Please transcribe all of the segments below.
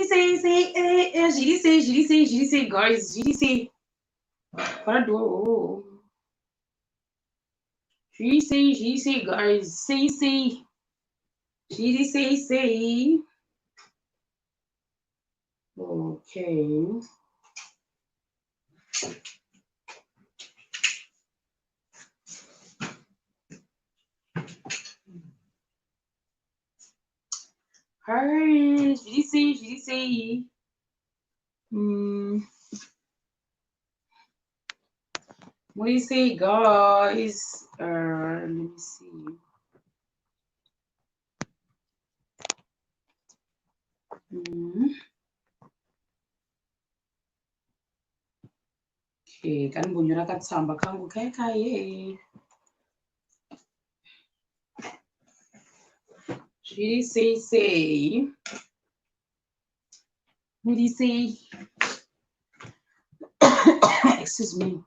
Zviri sei sei, zviri sei, zviri sei, zviri sei, guys, zviri sei. Parado. Zviri sei, zviri sei, guys, sei sei. Zviri sei sei. Okay. Hi, zviri sei, zviri sei. Muri sei, guys? Let me see. Okay, kanimbonyora katsamba kangu kai kaye. Zviri sei sei? Muri sei? Excuse me.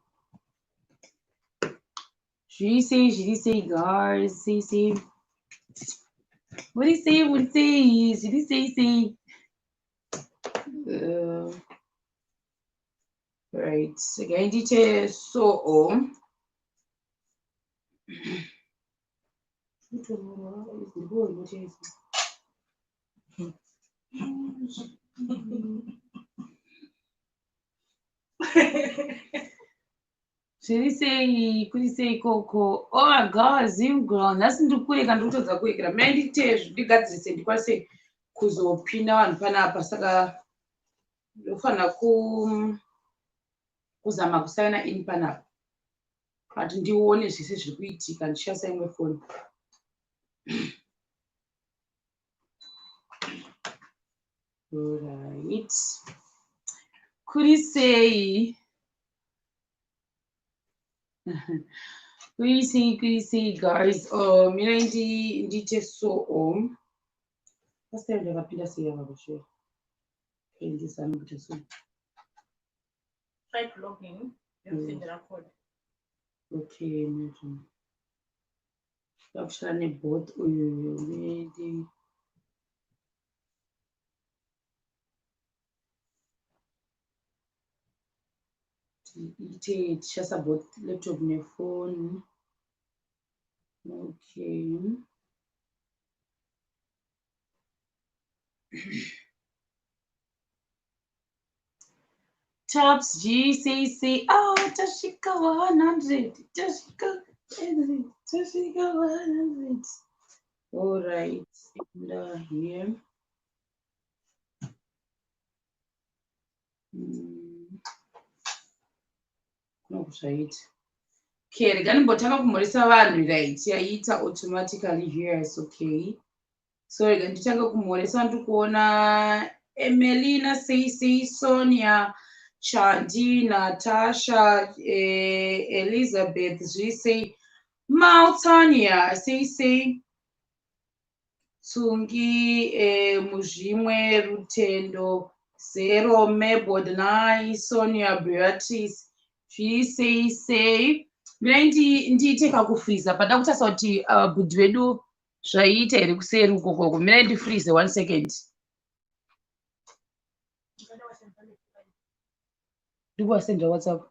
Zviri sei, zviri sei, guys? Sei sei. Muri sei, muri sei? Zviri sei sei? Right, regai ndiite so. Zviri sei, kuri sei ikoko? Oh my God, Zim girl, nhasi ndiri kureka, ndiri kutadza kurekera. Mai ndiite ndigadzirise ndikwanise kuzopinda vanhu panapa, saka ndofanira kuzama kusaina in panapa kuti ndione zvese zviri kuitika ndichishandisa imwe foni. Alright. Kuri sei? Kuri sei, kuri sei, guys? Oh, mina ndiite so. First time ndakapinda sei apa pashure? Okay, ndizame kuita so. Try to log in. Yokusendera code. Okay, imagine. Ndakushanda nebot uyu ndi tiite tichishandisa both laptop nefoni. Okay. Taps GCC. Oh, tasvika 100. Tasvika 100. Tasvika 100. All right. And here. Kuno kuzvaita. Okay, rega ndimbotanga kumhoresa vanhu, right? Yaita automatically here, it's okay. So rega nditanga kumhoresa, ndiri kuona Emelina, sei sei, Sonia, Chandi, Natasha, Elizabeth, zviri sei, Maltania, sei sei, Tsungi, Muzvimwe, Rutendo, Zero, Mebodnai, Sonia, Beatrice, zviri sei sei. Mirai ndiite kakufriza pada kutarisa kuti bhudhi vedu zvaiita here kuseri ukokoko. Mirai ndifrize one second. Ndikuvasendera WhatsApp.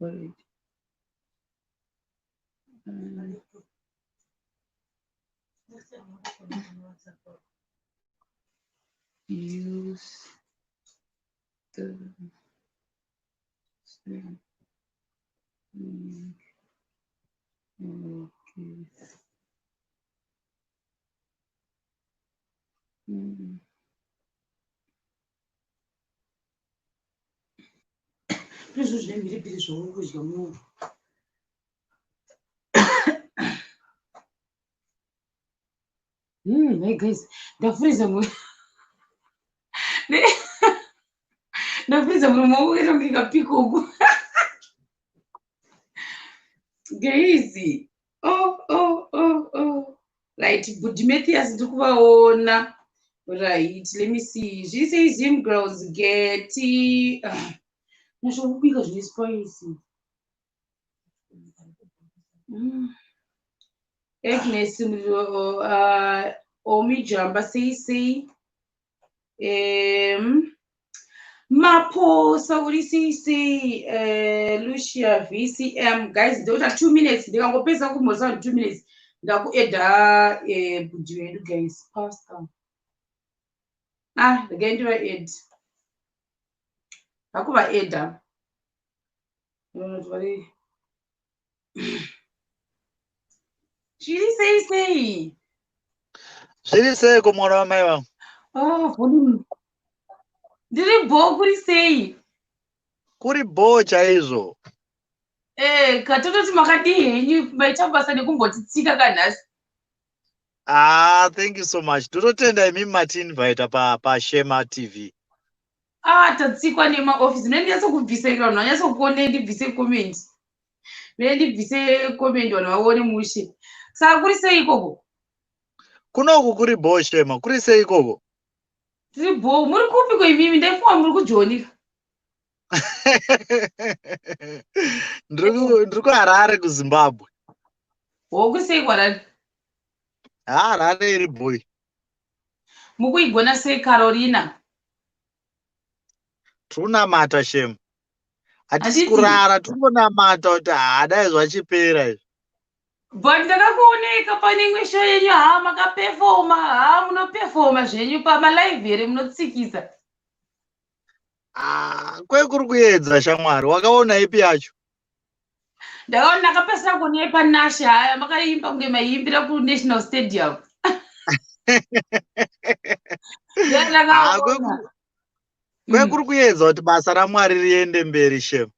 Alright. Use the same link. Okay. Izvo zvine mhiripiri zvauri kudya muno. Hey guys, ndafuriza mu ndafuriza muromo wangu kuita kunge kapikoku. Guys, oh, oh, oh, oh. Right, Budi Mathias ndiri kuvaona. Right, let me see. Zviri sei Zim girls, Getty. Nyasha kubika zvine spicy. Agnes Omijamba, sei sei? Maposa, uri sei sei? Lucia VCM. Guys, ndikuta 2 minutes, ndikangopedza kumbosa 2 minutes, ndakuadda bhudhi wedu. Guys, pastor, ah, regai ndivaadde, ndakuvaadda. Vari zviri sei sei? Zviri seiko, mwana wamai vangu? Oh, volume. Ndiri bho, kuri sei? Kuri bho chaizvo. Katototi makadii henyu? Maita basa nekumbotitsika kanhasi. Ah, thank you so much. Tototenda imi matiinvita paShema TV. Ah, tatsikwa nemaofisi. Mune ndinyatsokubvisa, vanhu vanyatsokuone. Ndibvise comment, mune ndibvise comment, vanhu vaone mushe. Saka kuri sei ikoko? Kunoku kuri bho, Shema. Kuri sei ikoko? Tiri bho. Muri kupi koimimi? Ndaifunga muri kuJoni. Ndiri kuHarare, kuZimbabwe. Ho, kuri sei kuHarare? Ha, Harare iri boy. Mukuigona sei, Carolina? Tiri kunamata, Shema. Hatisi Handiti? kurara, tiringonamata kuti hadai zvachipera izvi. But ndakakuoneka pane imwe show yenyu. Ha, makaperforma. Ha, munoperforma zvenyu pamalive here? Munotsikisa. Ah, kwekuri kuedza, shamwari. Wakaona ipi yacho? Ndakaona, ndakapesera kuonai paNashe. Haya, makaimba kunge maiimbira kuNational Stadium. Ah, Ndakaona. Kwekuri kuedza kuti basa raMwari riende mberi, Shem.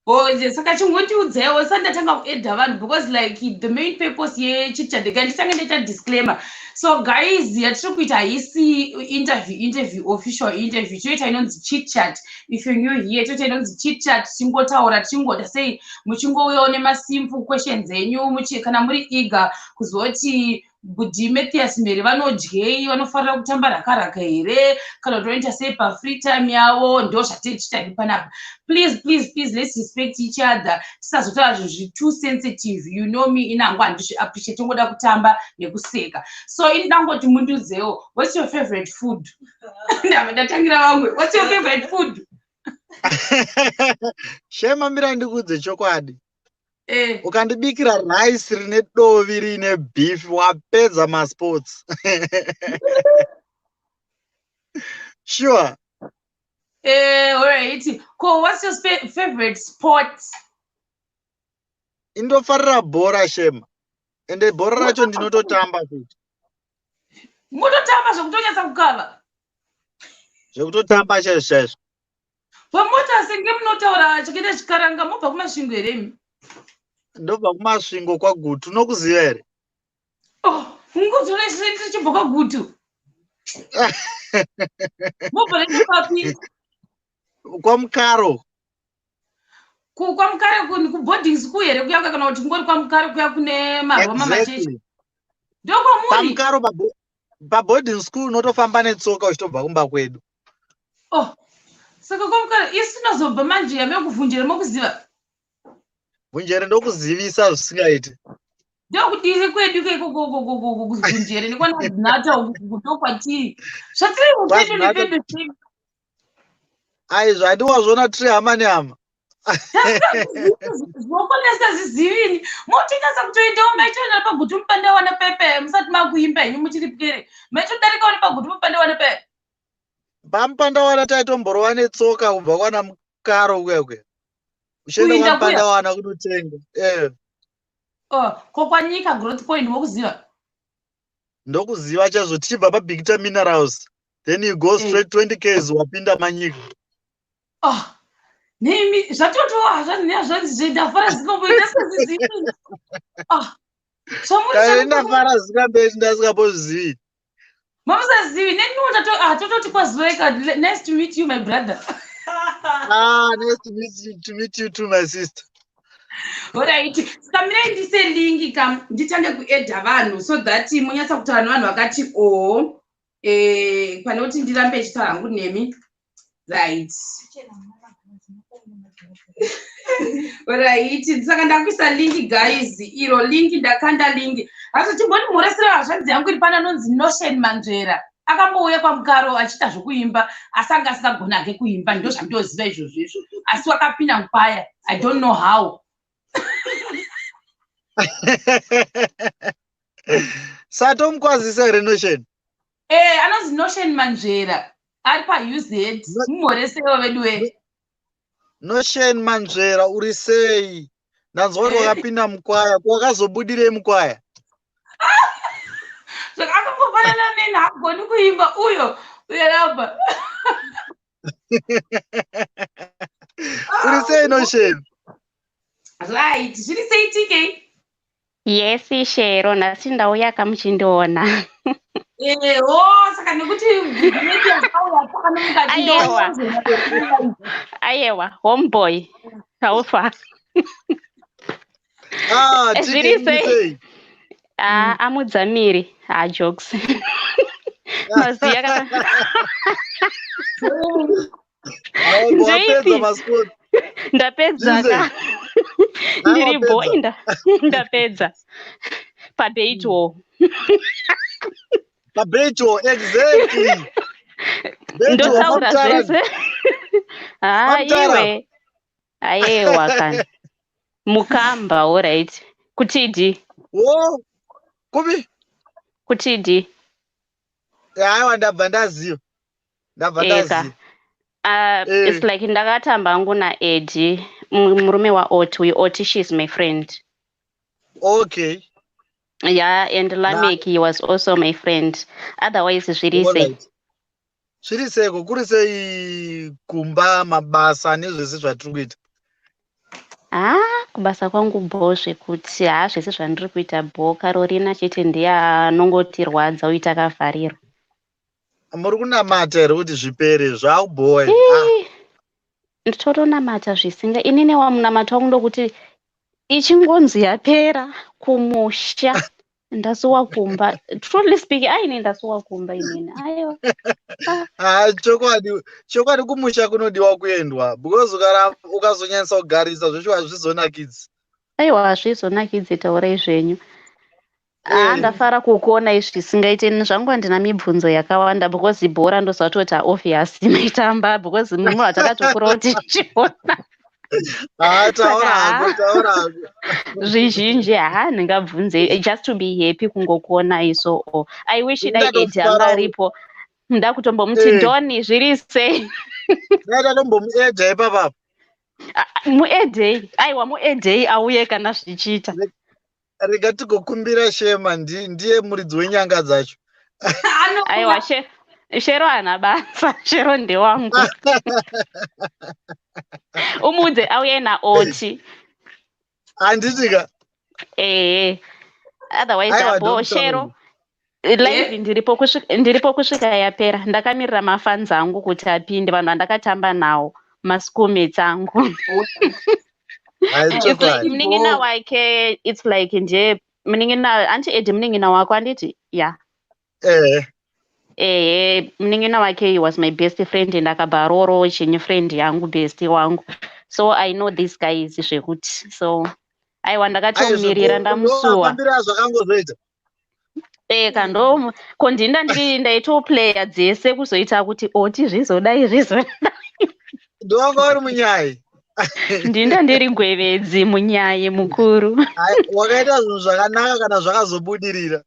Oje, saka chingondiudzaiwo sati ndatanga kuadda vanhu, because like the main purpose yechitchat, nditange ndaita disclaimer. So guys, yatiri kuita haisi interview, interview, official interview. Toita inonzi chit chat. If you're new here, toita inonzi chit chat, tichingotaura, tichingoda sei, muchingouyawo nemasimple questions enyu, kana muri eager kuzoti Bhudhi Mathias Mhere vanodyei, vanofarira kutamba rakaraka here, kana kuti vanoita sei pafree time yavo, ndo zvatetichitadi panapa. Please, please, please, let's respect each other. Tisazotaura zvinhu zviri too sensitive. You know me, inangu handizviappreciate. Tongoda kutamba nekuseka. So ini dangoti mundiudzewo, what's your favorite food? Ndabva ndatangira vamwe. What's your favorite food? Shema, mira ndikuudze chokwadi. Ukandibikira rice rine dovi riine beef, wapedza masports, sure. Alright, ko what's your favorite sport? Indofarira bhora, Shema, ende bhora racho ndinototamba futi. Mutotamba zvekutonyatsa kukava? Zvekutotamba chaizvo chaizvo. Pamota senge munotaura chakaita chikaranga. Mobva kuMasvingo here imi? Ndobva kuMasvingo, kwaGutu. Unokuziva here? Oh, ungodzona tichibva kwaGutu. Mobva nechipapi? KwaMukaro. KwaMukare kuboarding school here kuya, kana kuti kungori kwaMukare kuya kune maroma machechi? Exactly. Ndokwamuri? PaMukaro, paboarding school. Unotofamba netsoka uchitobva kumba kwedu. Oh, saka kwaMukare isu tinozobva manje yame kuVhunjere. Mokuziva? Vhunjere ndokuzivisa zvisingaiti. Ndokudiri kwedu keikoko kuVhunjere nekwanadzinata uku, ndokwatiri zvatiri mupedo Kwazinata. nepedo. Ai, zvandiwazvona, tiri hama nehama. Zvokonesa zvizivini, motonyatsa kutoendawo. Maitoenda paGutu mupandawana pepe musati makuimba henyu, muchiri pwere, maitodarikawo nepaGutu mupandawana pepe. PaMupandawana taitomborova netsoka kubva kwana Mukaro kuya kuya uchienda Kuinda kuya? kwaMupandawana kunotenga. Oh, ko kwaNyika Growth Point mokuziva? Ndokuziva chaizvo. Tichibva paBikita Minerals, then you go straight 20 ks, wapinda Manyika. Oh, nemi zvatotowa zvanzi ndafara zikamboita sezizivi. Oh, Kairi ndafara zikambeti ndasingambozvizivi. Mamusazivi neniwo. Tototi kwazivaika. Nice to meet you, my brother. Ah, nice to meet you too, my sister. Alright, saka mirai ndise link kam, nditange kuadda vanhu so that munyatsa kutaura nevanhu vakati o pane kuti ndirambe ichitaura hangu nemi. Right. Right, saka ndakuisa link, guys. Iro link ndakanda link. Asi chimbondimhoresera hazvanzi yangu iri pano anonzi Notion Manzvera. Akambouya kwaMukaro achiita zvokuimba, asi anga asingagoni hake kuimba, ndo zvandoziva izvozvo izvo. Asi wakapinda mukwaya. I don't know how. Satomukwazisa here Notion? Eh, anonzi Notion Manzvera. Ari paUZ. Mumhoresewo vedu we. Notion Manzvera, uri sei? Ndanzwa kuti wakapinda mukwaya. Wakazobudirei mukwaya? Saka akangofanana neni, haagoni kuimba uyo uyo ramba. Uri sei, Notion? Right, zviri sei, TK? Yes, Shero, nhasi ndauya kamuchindiona. Eho, saka nekuti Ayewa. Ayewa, homeboy. Haufa. Ah, Zviri TK, sei? sei? Ah, amudzamiri. Ah, jokes. Maziya kana. Awo, wapedza Ndeipi? masports. Ndapedza Zviri ka. Ah, Ndiri wapedza. boy ndapedza. Pabeitwo. Pabecho, exactly. Becho, Ndotaura Mamutara. zvese. Ah, Mamutara. iwe. Ayewa kana. Mukamba, alright. Kutidi, Wo, kupi? kutidi. Aiwa, ndabva ndaziva. Ndabva Eka. ndaziva. It's like ndakatamba hangu naEddie, murume waOti. Uyu Oti, she's my friend. Yeah, and Lamek, he was also my friend. Otherwise zviri sei? Alright. Zviri seiko? Kuri sei kumba, mabasa nezvese zvatiri kuita? Ah, kubasa kwangu bho zvekuti ha zvese zvandiri kuita bho. Carolina chete ndiye anongotirwadza uyu takavharirwa. Muri kunamata here kuti zvipere zvakubhowa? Ah, Ii, nditotonamata zvisinga inini wamunamata wangu ndokuti ichingonzi yapera kumusha ndasuwa kumba. Truly speaking, aini ndasuwa kumba inini, aiwa. Ah, chokwadi, chokwadi, kumusha kunodiwa kuendwa because ukazonyanyisa kugarisa zveshuwa hazvizonakidzi. Aiwa, hazvizonakidzi, taurai zvenyu. Ah, ndafara kukuona izvi zvisingaite. Ini zvangu handina mibvunzo yakawanda because bhora ndoziva kutoti obvious maitamba because mumwe watakatokurawo tichiona. Ah, taura Saka hako, taura hako. Zvizhinji ha ndingabvunze, just to be happy kungokuona iso. O, I wish dai Edi anga Ndatofarawo. aripo, ndakutombomuti, "Doni, zviri sei?" Dai tatombomuedha ipapapa. Muedhei, aiwa, muedhei auye kana zvichiita. Rega tigokumbira Shema, ndiye muridzi wenyanga dzacho. Aiwa, Shero haana basa, Shero ndewangu. Umuudze auye naOti. Handiti ka? Ehe, otherwise Aiwa, apo Dr. Shero live ndiripo kusvika yapera. Ndakamirira mafans angu kuti apinde, vanhu vandakatamba nawo, maschoolmates angu. Hai, It's like chokwadi. munin'ina wake, it's like nje munin'ina anti Edi, munin'ina wako anditi ya? Eh. Ehe, munin'ina wake, he was my best friend and akabva arooro chenye friend yangu, best wangu, so I know these guys zvekuti. So aiwa, ndakatomirira, ndamusuwa. Fambira zvakangozoita. Eka, ndo kondinda ndiri ndaitoplaya dzese kuzoita kuti oti zvizodai zvizodai. Ndowanga uri munyai. Ndinda ndiri gwevedzi, munyayi mukuru. Hai, wakaita zvinhu zvakanaka kana zvakazobudirira.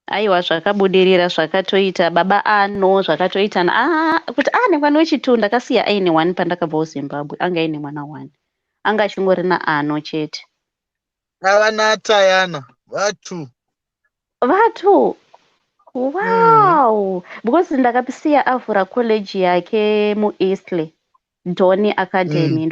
Aiwa, zvakabudirira, zvakatoita baba ano zvakatoita ah, kuti ane mwana wechitu. Ndakasiya aine one pandakabva kuZimbabwe, anga aine mwana one, anga achingori naano chete. Ava naTayana vatu. Vatu, wow, because ndakasiya avhura college yake muEastley, Doni Academy.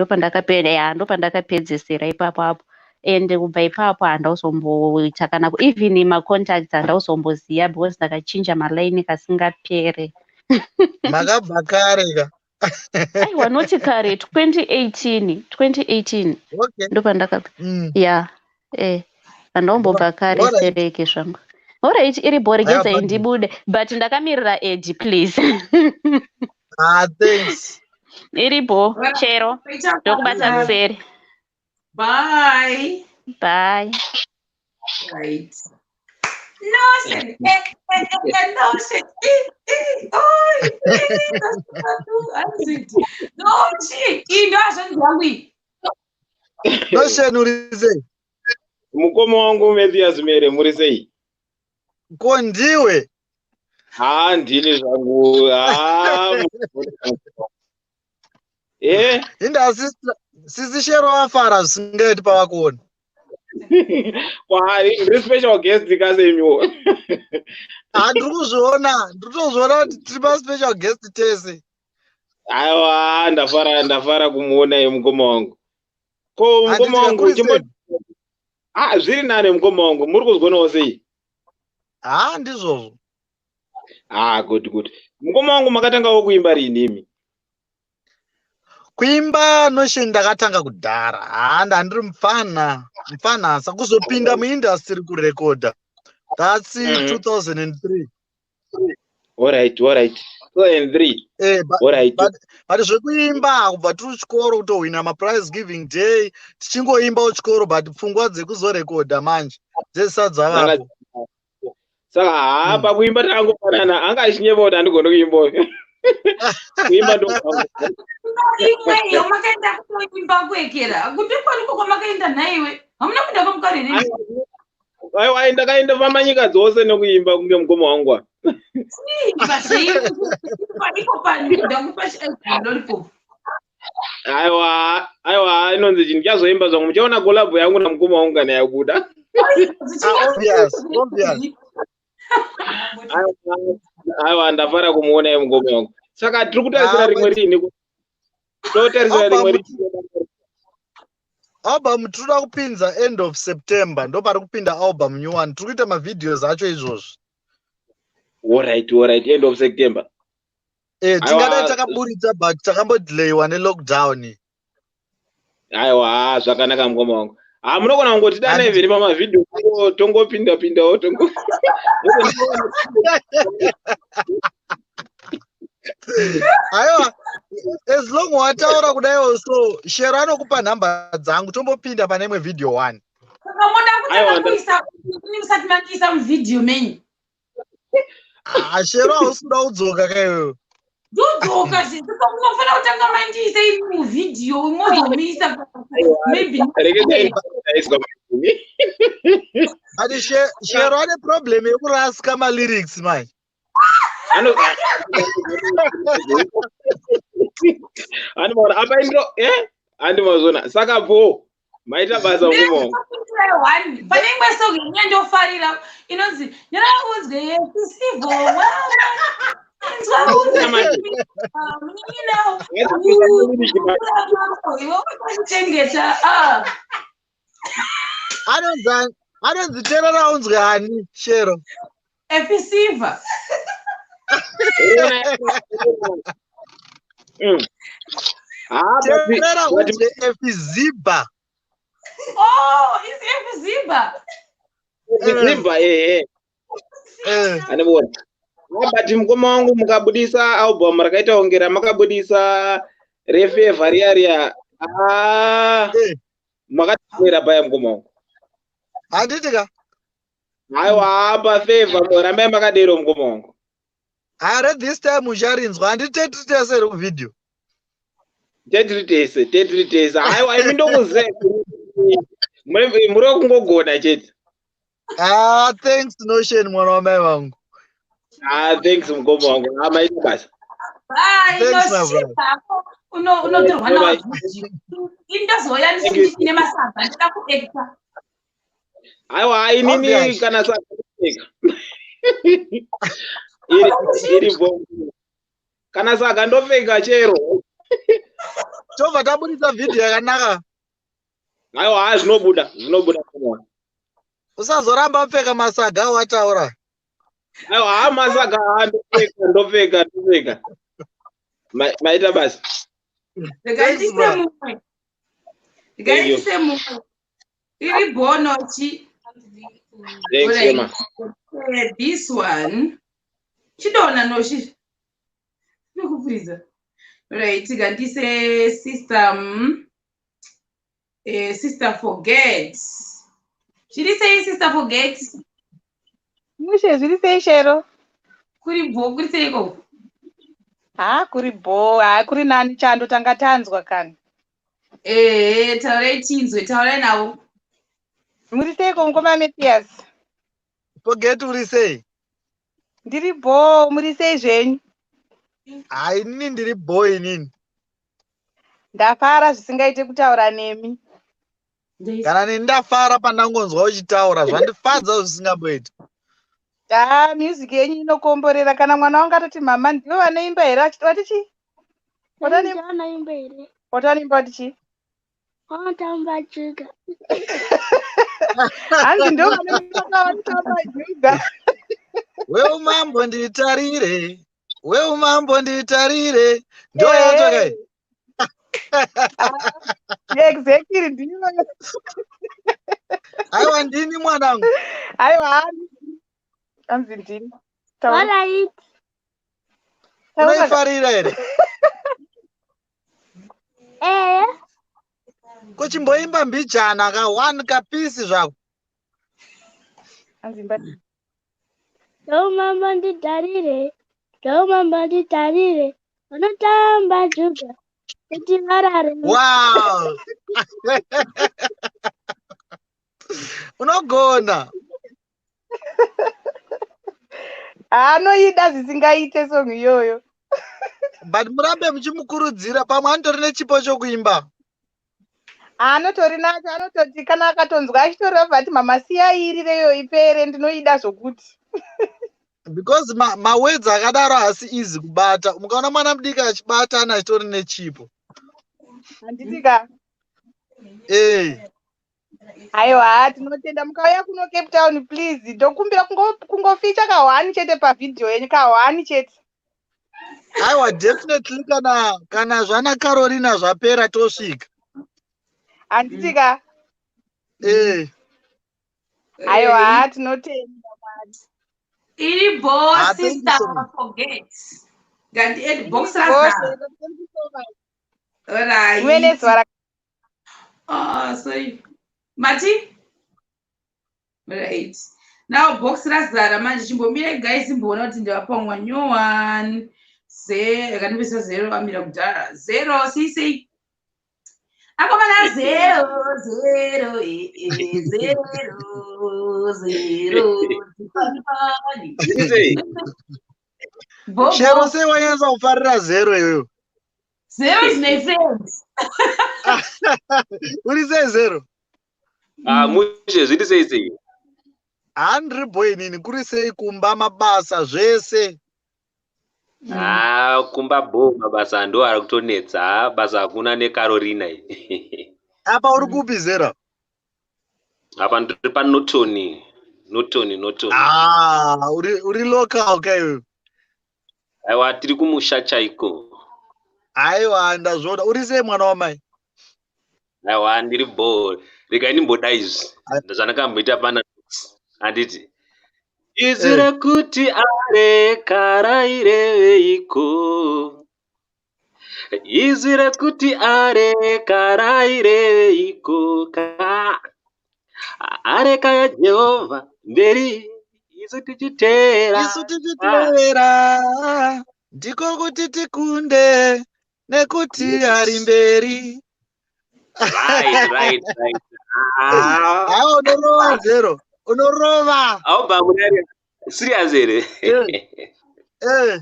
Ya, ndopandakapedzesera ipapo apo, and kubva ipapo handauzomboita kana even macontacts handauzomboziva because ndakachinja malaini kasingapere. Makabva kare ka? Aiwa, noti kare, 2018, 2018. Ndopandakabva. Ya, handaumbobva kare. Sereke zvangu. Alright, iri bho, regedzai Aiwa, ndibude, but ndakamirira Edi, please. Ah, thanks. Iripo chero ndokubata kuseri. Bye. Bye. Right. Notion. Eh, eh, eh, notion. Eh, eh, oh, eh, Notion. Iyi ndo hazvanzi yangu iyi. Notion uri sei? Mukoma wangu Mathias Mere, muri sei? Ko ndiwe? Haa, ndini zvangu. Haa. Eh? Inda sisi Shero vafara zvisingaiti pavakuona. Kwaari ndiri special guest kasemiwo. Ha, ndiri kuzviona, ndiri kutozviona kuti tiri paspecial guest tese. Aiwa, ndafara, ndafara kumuona iye mukoma wangu. Ko mukoma Handiti wangu kakuri chimbo sei? Ah, zviri nane mukoma wangu, muri kuzvionawo sei? Ha, ndizvozvo. Ah, good good. Mukoma wangu, makatangawo kuimba rini imi? Kuimba, Notion, ndakatanga kudhara. Ha, ndandiri mufana, mufanasa kuzopinda muindustry kurekodha. That's 2003. Alright. 2003. Eh, but zvekuimba kubva tiri kuchikoro, kutohwina maprize giving day, tichingoimba kuchikoro, but pfungwa dzekuzorekodha manje dzezisati dzavapo. Saka haa, pakuimba takangofanana, anga achinyeva kuti handigoni kuimba. Kuimba ndo Imweyo makaenda kutoimba kuekera kundikwaniko kwamakaenda nhaiwe? Hamuna kuenda kwamukariri? Aiwa, ndakaenda pamanyika dzose nekuimba kunge mukoma wangu. Iko pani ndakupa lollipop. Aiwa, aiwa, inonzi chinhu ndichazoimba zvangu, muchaona collab yangu namukoma wangu kana yabuda. Ah, obvious, obvious. Aiwa, ndafara kumuona iye mukoma wangu. Saka tiri kutarisira Ah, rimwe rini? Totarisira rimwe rini? Album tinoda kupinza end of September, ndo pari kupinda album new one. Tiri kuita mavideos acho izvozvi. Alright, end of September. Eh, tingadai Aiwa. takaburitsa, but takambodelaywa nelockdown. Aiwa, zvakanaka mukoma wangu. Ha, munogona kungotidana even pamavhidhio, tongopinda pindawo tongo. Aiwa, as long wataura kudaiwo so, Shero anokupa nhamba dzangu, tombopinda pane imwe video one. Saka moda Aiwa, kutanga kuisa ini musati mandiisa muvhidhiyo menyu? Ah, Shero, hausi kuda kudzoka kaiwewe. Ndodzoka zve, saka munofanira kutanga mandiisa ini muvhidhiyo, mozomuisa maybe. Rekezai aiswa. But Shero ane problem yekurasika malyrics manje. Anomaona apa indro, eh, andimazona. Saka po maita basa, mukoma wangu. One pane imwe song ine ndofarira inonzi "Nyaraunzwe Festival". Inzwa unzwe munin'ina iwe uchachengeta, ah. Anonzi "Terera Unzwe" ani, Shero? Efisiva. Ah, but "Terera Unzwe Efizibha". Oh, is Efisiba. Zibha, eh. Eh. Andivona. Ah, but mukoma wangu, mukabudisa album rakaita kunge ramakabudisa refevha riya riya, ah, makatowera paya, mukoma wangu. Handiti ka? Aiwa, apa fevha, rambai makadero, mukoma wangu. Hare, this time ucharinzwa, handiti tetiri tese iri kuvhidhiyo? Tetiri tese, tetiri tese. Aiwa, imi ndokuziva, muri kungogona chete. Ah, thanks Notion, mwana wamai vangu. Ah, thanks mukoma wangu. Ah, maita basa. Bye. Thanks, my Noshipa unotorwa Bye. nawo. Indozouya ndine masaga, ndida kuacta. Aiwa, inini Obvious. kana saka iri iri bo kana saka ndopfeka chero. Tobva tabudisa vhidhiyo yakanaka. Aiwa, zvinobuda, zvinobuda, mukoma wangu. Usazoramba pfeka masaga wataura. Aiwa, ha, masaga, ha, ndopfeka, ndopfeka, ndopfeka. Maita basa. Regai Thanks, ndise bro. mumwe, regai Thank you. ndise mumwe iri bonochi. Thanks, Alright. Emma. This one chidona noshi inokupuriza. Right, ngandise sister sister Forget. Zviri sei, sister Forget? Mushe, zviri sei, Shero? Kuri bho, kuri seiko? Ha, kuri bho, ha, kuri nani. Chando tanga tanzwa kani. Ehe, taurai tinzwe, taurai navo. Muri seiko, mukoma Mathias? Forget, uri sei? Ndiri bho, muri sei zvenyu? Hai, inini ndiri bho inini. Ndafara zvisingaite kutaura nemi. Kana neni ndafara pandangonzwa uchitaura, zvandifadza zvisingamboiti. Ha, music yenyu inokomborera. Kana mwana wangu atoti, "Mama, ndivo vanoimba here?" Achiti, wati chii? Vanoimba here? Wati vanoimba, wati chii? Vanotamba juga. Hanzi ndo vanoimba, vanotamba juga. Weumambo nditarire, weumambo nditarire, ndo yacho kai. Exactly, ndiyo. Aiwa, ndini mwanangu. Aiwa, hanzi ndini. Alright. Unoifarira here? Eh. Kuchimboimba mbijana ka one kapiece zvako. Hanzi imba. Weumambo nditarire, weumambo nditarire, vanotamba juga kuti varare. Wow, unogona. Anoida zvisingaite song iyoyo. But murambe muchimukurudzira, pamwe anotori nechipo chokuimba. Anotori nacho, anototi kana akatonzwa achitoreva ati, "Mama, siyai irireyo ipere, ndinoida zvokuti." Because mawords akadaro haasi easy kubata. Mukaona mwana mudiki achibata, ana achitori nechipo. Handiti ka? Ee. Aiwa, tinotenda. Mukauya kuno Cape Town, please, ndokumbira kungofeature kahwani chete pavhidhiyo yenyu, kahwani chete. Aiwa, definitely, kana zvana Carolina zvapera, tosvika. Handiti ka? Ee. Aiwa, tinotenda. Iri bho. Ah, thank you Sister so much. Forget, ngandi add box Oh, razara. thank you so much. Alright. Muve nezuva. Oh, sorry, mati right now box razara manje. Chimbomire guys, imboona kuti ndavapamwa new one. Akandipesa zero, amira kudhara. Zero, sei sei akomana? Zero, zero, zero, zero. Sei? Bobo. Shero, sei wanyatsa kufarira zero iyoyo? Zero is my friend. Uri sei, zero? Ah, mushe, zviri sei sei? Handiri bho inini. Kuri sei kumba, mabasa, zvese? Ah, kumba bho, mabasa ndo ari kutonetsa. Ah, basa hakuna neCarolina iyi. Apa uri kupi, zero? Apa ndiri paNorton, Norton, Norton. Ah, uri local ka iwewe. Aiwa, tiri kumusha chaiko. Aiwa, ndazviona. Uri sei, mwana wamai? Aiwa, ndiri bho. Regai ndimboda izvi zvandakamboita pana, handiti? Izwi rekuti areka raireveiko? Izwi rekuti areka raireveiko? Ka areka yaJehovha mberi, isu tichiteera. Isu tichiteera, ndiko kuti tikunde, nekuti ari mberi. Right. Ah, Aiwa, unorova zero, unorova. Album rari serious here? Eh.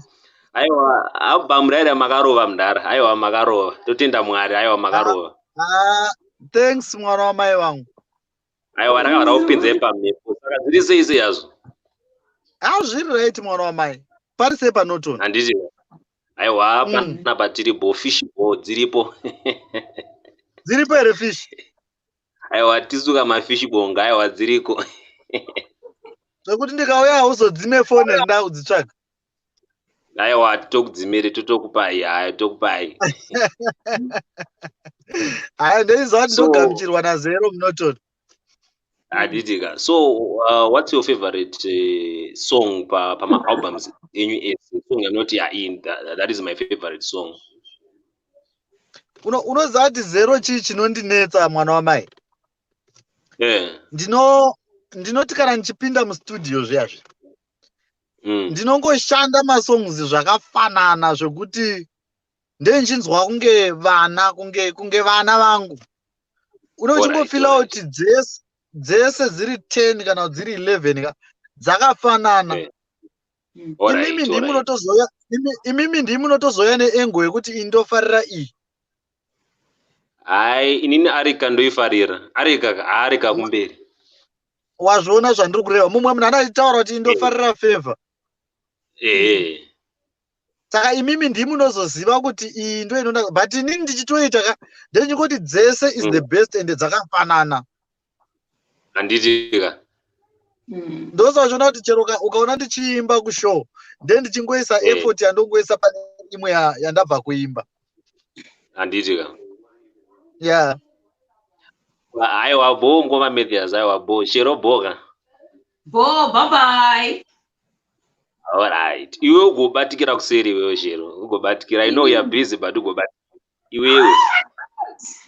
Aiwa, album rari makarova mudhara. Aiwa, makarova, totenda Mwari. Aiwa, makarova. Ah, thanks, mwana wamai vangu. Aiwa, rakabva rakupinzai pamhepo. Saka zviri sei sei hazvo? Ah, zviri right, mwana wamai. Pari sei paNorton? Handiti? Aiwa, panapa tiri bo, fish bo dziripo. Dziripo here fish? Aiwa, tisuka mafish bonga. Aiwa, dziriko. Zvekuti ndikauya hauzodzime foni here, ndakudzitsvaga? Aiwa, titokudzimire, totokupai. Haya, tokupai. Haya, ndeiziva kuti ndogamuchirwa nazero muNorton. Handiti ka? So what's your favorite song pamaalbums enyu ese, song yanoti, "Ya, that is my favorite song"? Unoziva kuti zero chii chinondinetsa, mwana wamai? Eh. Ndinoti kana ndichipinda mustudio zviya zviya, ndinongoshanda masongs zvakafanana, zvekuti ndenchinzwa kunge vana, kunge vana vangu. Unochimbofila kuti dzese dziri 10 kana kuti dziri 11 ka, dzakafanana. Imimi ndimi munotozoya, imimi ndimi munotozoya neengo yekuti indofarira iyi. Hai, inini Arika ndoifarira. Arika, Arika kumberi. Wazviona zvandiri kureva? Mumwe munhu anachitaura kuti indofarira Favor. Saka imimi ndimi munozoziva kuti iyi ndo inoda, but inini ndichitoita ka, ndechingoti dzese is the best and dzakafanana. Handiti ka? Ndosachiona kuti chero ukaona ndichiimba kushow, nde ndichingoisa effort yandongoisa pane imwe yandabva kuimba. Handiti ka? Yeah. Aiwa, bo ngoma Mathias, aiwa bo chero boka. Bo, bye bye. Alright, iwe ugobatikira kuseri, iwewe Shero ugobatikira. I know you are busy, but ugobatikira iwewe.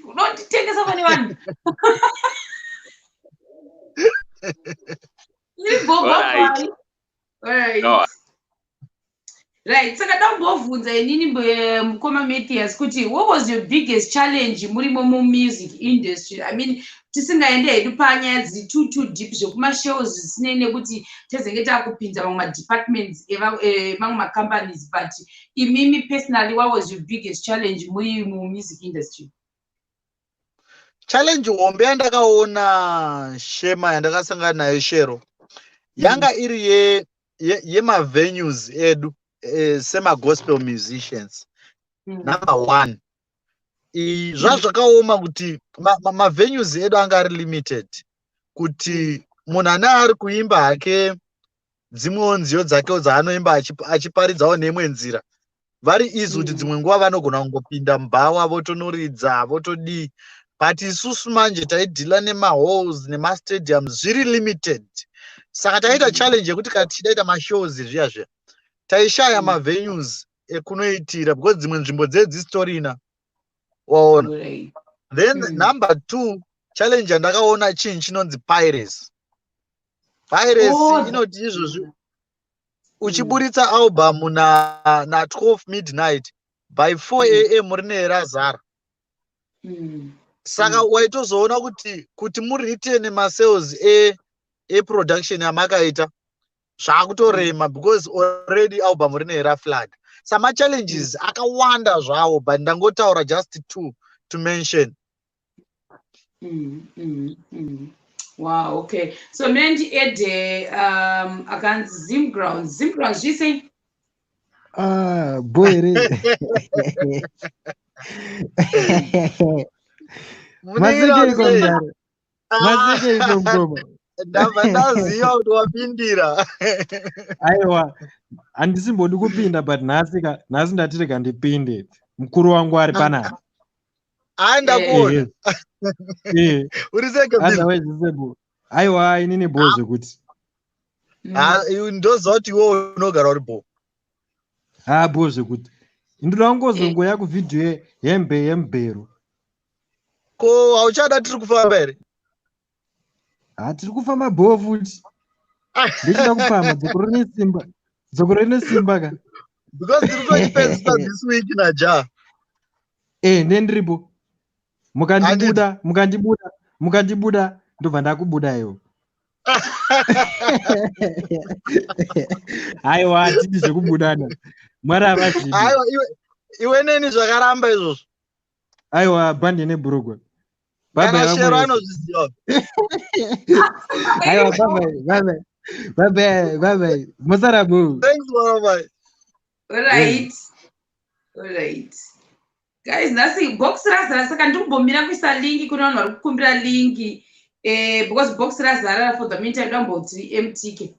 Unonditengesa pane vanhu. Iri bo, bye. Alright. Bye. Alright. No. Right, saka ndambobvunza inini mukoma Mathias kuti what was your biggest challenge murimo mumusic industry? I mean, tisingaende hedu panyaya dziri too deep zvekumashows, zvisinei nekuti tezenge taakupinza mamwe madepartments emamwe macompanies, but imimi personally, what was your biggest challenge muri mumusic industry? Challenge hombe yandakaona, Shema, yandakasangana nayo, Shero, yanga iri yemavenues edu semagospel musicians. Number one, zvazvakaoma kuti mavenues edu anga ari limited, kuti munhu ane ari kuimba hake dzimwewo nziyo dzakewo dzaanoimba achiparidzawo neimwe nzira, vari easy kuti dzimwe nguva vanogona kungopinda mubhawa votonoridza, votodii, but isusu manje taidhila nemahalls nemastadiums zviri limited. Saka taita challenge yekuti kana tichidaita mashows zviya zviya, taishaya mavenues ekunoitira because dzimwe nzvimbo dzedzisitorina, waona? Then number two challenge yandakaona, chinhu chinonzi piracy. Piracy inoti izvozvi uchiburitsa album na 12 midnight, by 4 am rinee razara. Saka waitozoona kuti muretain masales eproduction yamakaita zvaakutorema because already album rinee raflood. Samachallenges akawanda zvawo, but ndangotaura just two to mention. Wow, okay. So Mandy Ede, akanzi Zimground. Zimground, zvise? Ah, bo here? Masekeiko, mudare? Masekeiko, mukoma? Ndabva ndaziva kuti wapindira. Aiwa, handisimbodi kupinda, but nhasi ka, nhasi ndati rega ndipinde, mukuru wangu ari panapa. Haa, ndakuona. Uri seke? Otherwise sebo. Aiwa, inini bo zvekuti. Ndoziva kuti iwe unogara uri bo. Ha, bo zvekuti. Ndoda kungozongoya kuvhidhiyo hembe yemubhero. Ko hauchada tiri kufamba here? Ha, tiri kufamba bo futi. Ndichida kupama dzokoro nesimba, dzokoro nesimba ka. Because tiri kutochipedzisa this week naja. Eh, ndendiripo. Mukandibuda, mukandibuda, mukandibuda, ndobva ndakubuda iwo. Aiwa, hatidi zvekubudana, Mwari havazvidi. Aiwa, iwe neni zvakaramba izvozvo. Aiwa, bhandi nebhurugwa. Kana Shero anozviziva. Aiwa, bye bye, bye bye, bye bye, musara bo. Thanks, bye. Alright. Alright. Guys, nhasi box razara, saka ndikumbomira kuisa link kune vanhu vari kukumbira link because box razara. For the meantime, ndamboti mtk.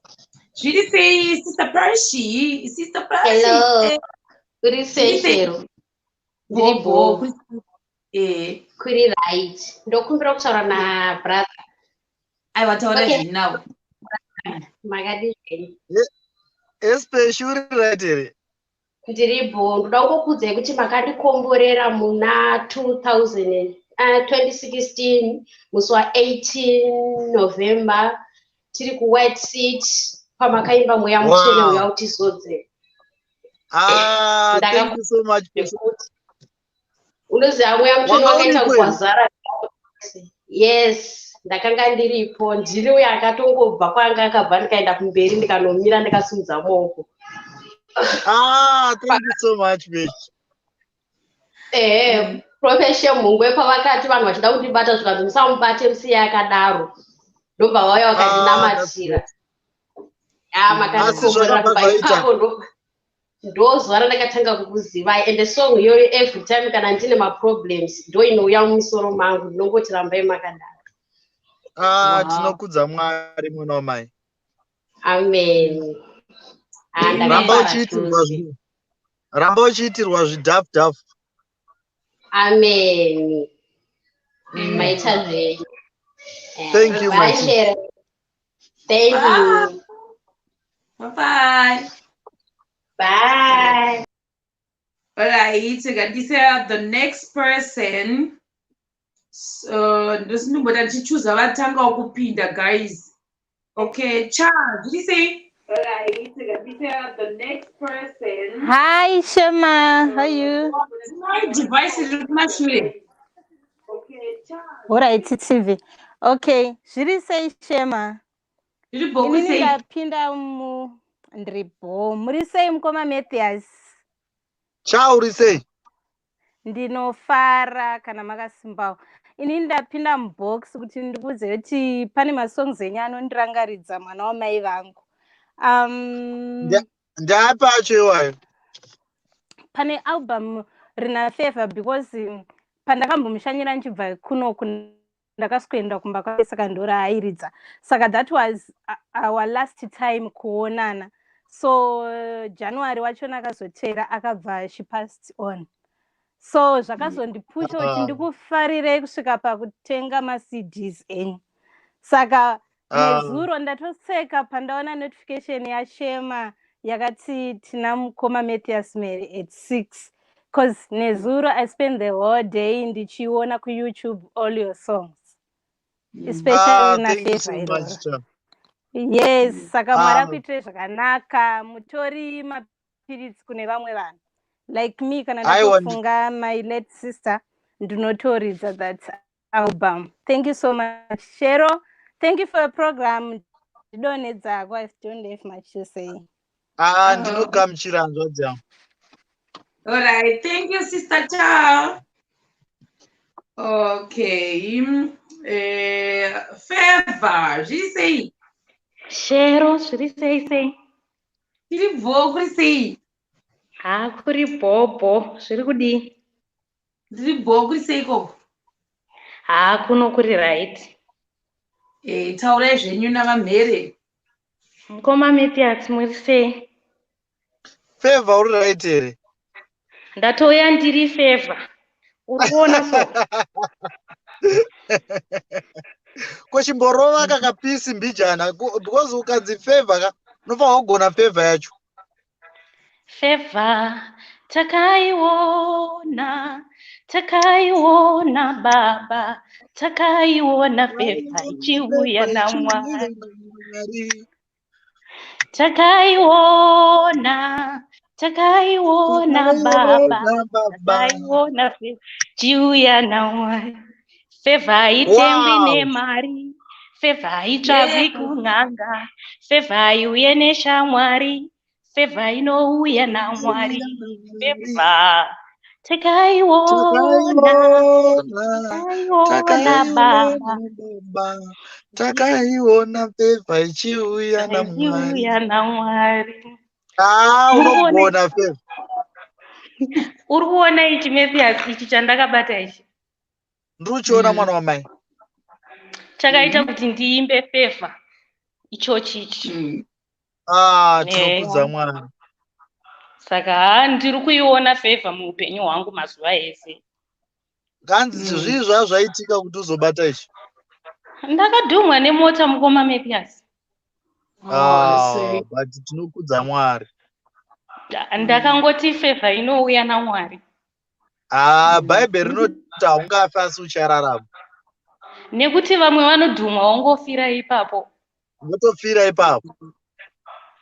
Zviri sei, Sister Percy? Sister Percy. Hello. Kuri sei, Shero? Ndiri Bobo. bo. Kuri right. Ndokumbira kutaura nabrother. Aiwa, taura. Okay. Zvinawo. Makadi zvenyu? Especially, uri right here? Ndiripo, ndoda kungokuudzai kuti makandikomborera muna 2000 2016 musi wa18 November tiri kuWhite City pamakaimba Mweya Mutsvene uya utizodze. Ah, thank you so much. Unoziva Mweya Mutsvene Wanga wakaita uripo here? kwazara. Yes, ndakanga ndiripo. Ndiri uyo akatongobva kwaanga akabva ndikaenda kumberi ndikanomira ndikasimudza maoko. Ah, thank you so much, bitch. Ehe, Prophet Shemhungwe pavakati vanhu vachida kundibata zvikanzi musamubate musiye akadaro. Ndobva vauya Ah, that's vakandinamatira. great. Ah, Asi makandikomborera zvakabva kubva zvaita. ipapo ndo zuva randakatanga kukuzivai, ende song iyoyo every time kana ndine maproblems ndo inouya mumusoro mangu, ndinongoti rambai makadaro. Ah, tinokudza Mwari, mwana wamai. Amen. Ah, Ramba ndakafara uchiitirwa chose. Ramba uchiitirwa zvidhafu dhafu. Amen. Maita zvenyu. Thank you, Bye, my sister. Sharon. Thank you. Bye bye. Bye. All right, ngatise the next person. So ndosinombota ndichichuza vatangawo kupinda, guys. Okay, cha, zviri sei? All right, ngatise the next person. Hi, Shema. How are you? My device iri kumashure. All right, TV. Okay, zviri sei, Shema? Zviri bho. Inini Sei? ndapinda mu ndiri bho. Muri sei, mukoma Mathias? Cha, uri sei? Ndinofara kana makasimbawo. Inini ndapinda mubox kuti ndikuudze kuti pane masongs enyu anondirangaridza mwana wamai vangu. Ndeapi acho iwayo? Pane album rina Favor, because pandakambomushanyira ndichibva kunoku ndakaswenda kumba kwake, saka ndoraairidza. Saka that was our last time kuonana. So January wachona akazotera akabva, she passed on. So zvakazondipusha kuti ndikufarirei kusvika pakutenga maCDs enyu. Saka nezuro ndatoseka pandaona notification yaShema yakati tina mukoma Mathias Mhere at 6, because nezuro I spent the whole day ndichiona kuYouTube all your songs, especially Ah, thank you naFavor so iroro. much, Cha. Yes, saka Mwari akuitirei zvakanaka. Mutori mapiritsi kune vamwe vanhu like me. Kana Aiwa, ndatofunga my late sister, ndinotoridza that album. Thank you so much, Shero. Thank you for your program. Ndidonhedzako, I don't have much to say. Ah, ndinogamuchira, hanzvadzi yangu. All right, thank you, Sister Cha. Okay. Favor, zviri sei? Shero, zviri sei sei? Tiri bho, kuri sei? Ha, kuri bhobho, zviri kudii? Ndiri bho, kuri sei ikoko? Ha, kuno kuri right. Taurai zvenyu navaMhere. Mukoma Mathias, muri sei? Favor, uri right here? Ndatouya ndiri Favor. Uri kuona so? Kochimborova kakapisi mbijana because ukanzi Favor ka, unofanira kugona Favor yacho. Favor takaiona, takaiona baba, takaiona favor ichiuya naMwari. Takaiona, takaiona baba, takaiona favor ichiuya naMwari. Favor haitengwi nemari, favor haitsvagwi kun'anga, favor haiuye neshamwari, favor inouya naMwari. Favor takaiona, takaiona baba, Takaiona favor ichiuya naMwari. Ichiuya naMwari. Ah, Muri kuona unogona, Favor. Uri kuona ichi, Mathias, ichi chandakabata ichi? Ndiri uchiona, mwana wamai. Chakaita kuti ndiimbe Favor ichochi ichi. Ah, tinokudza Mwari. Saka ha, ndiri kuiona favor muupenyu hwangu mazuva ese. Kanzi zvii zvazvaitika kuti uzobata ichi? Ndakadhumwa nemota, mukoma Mathias. Ah, but tinokudza Mwari. Ndakangoti favor inouya naMwari. Ah, Bhaibheri rinoti haungafi asi uchararama. Nekuti vamwe vanodhumwa wongofira ipapo. Votofira ipapo.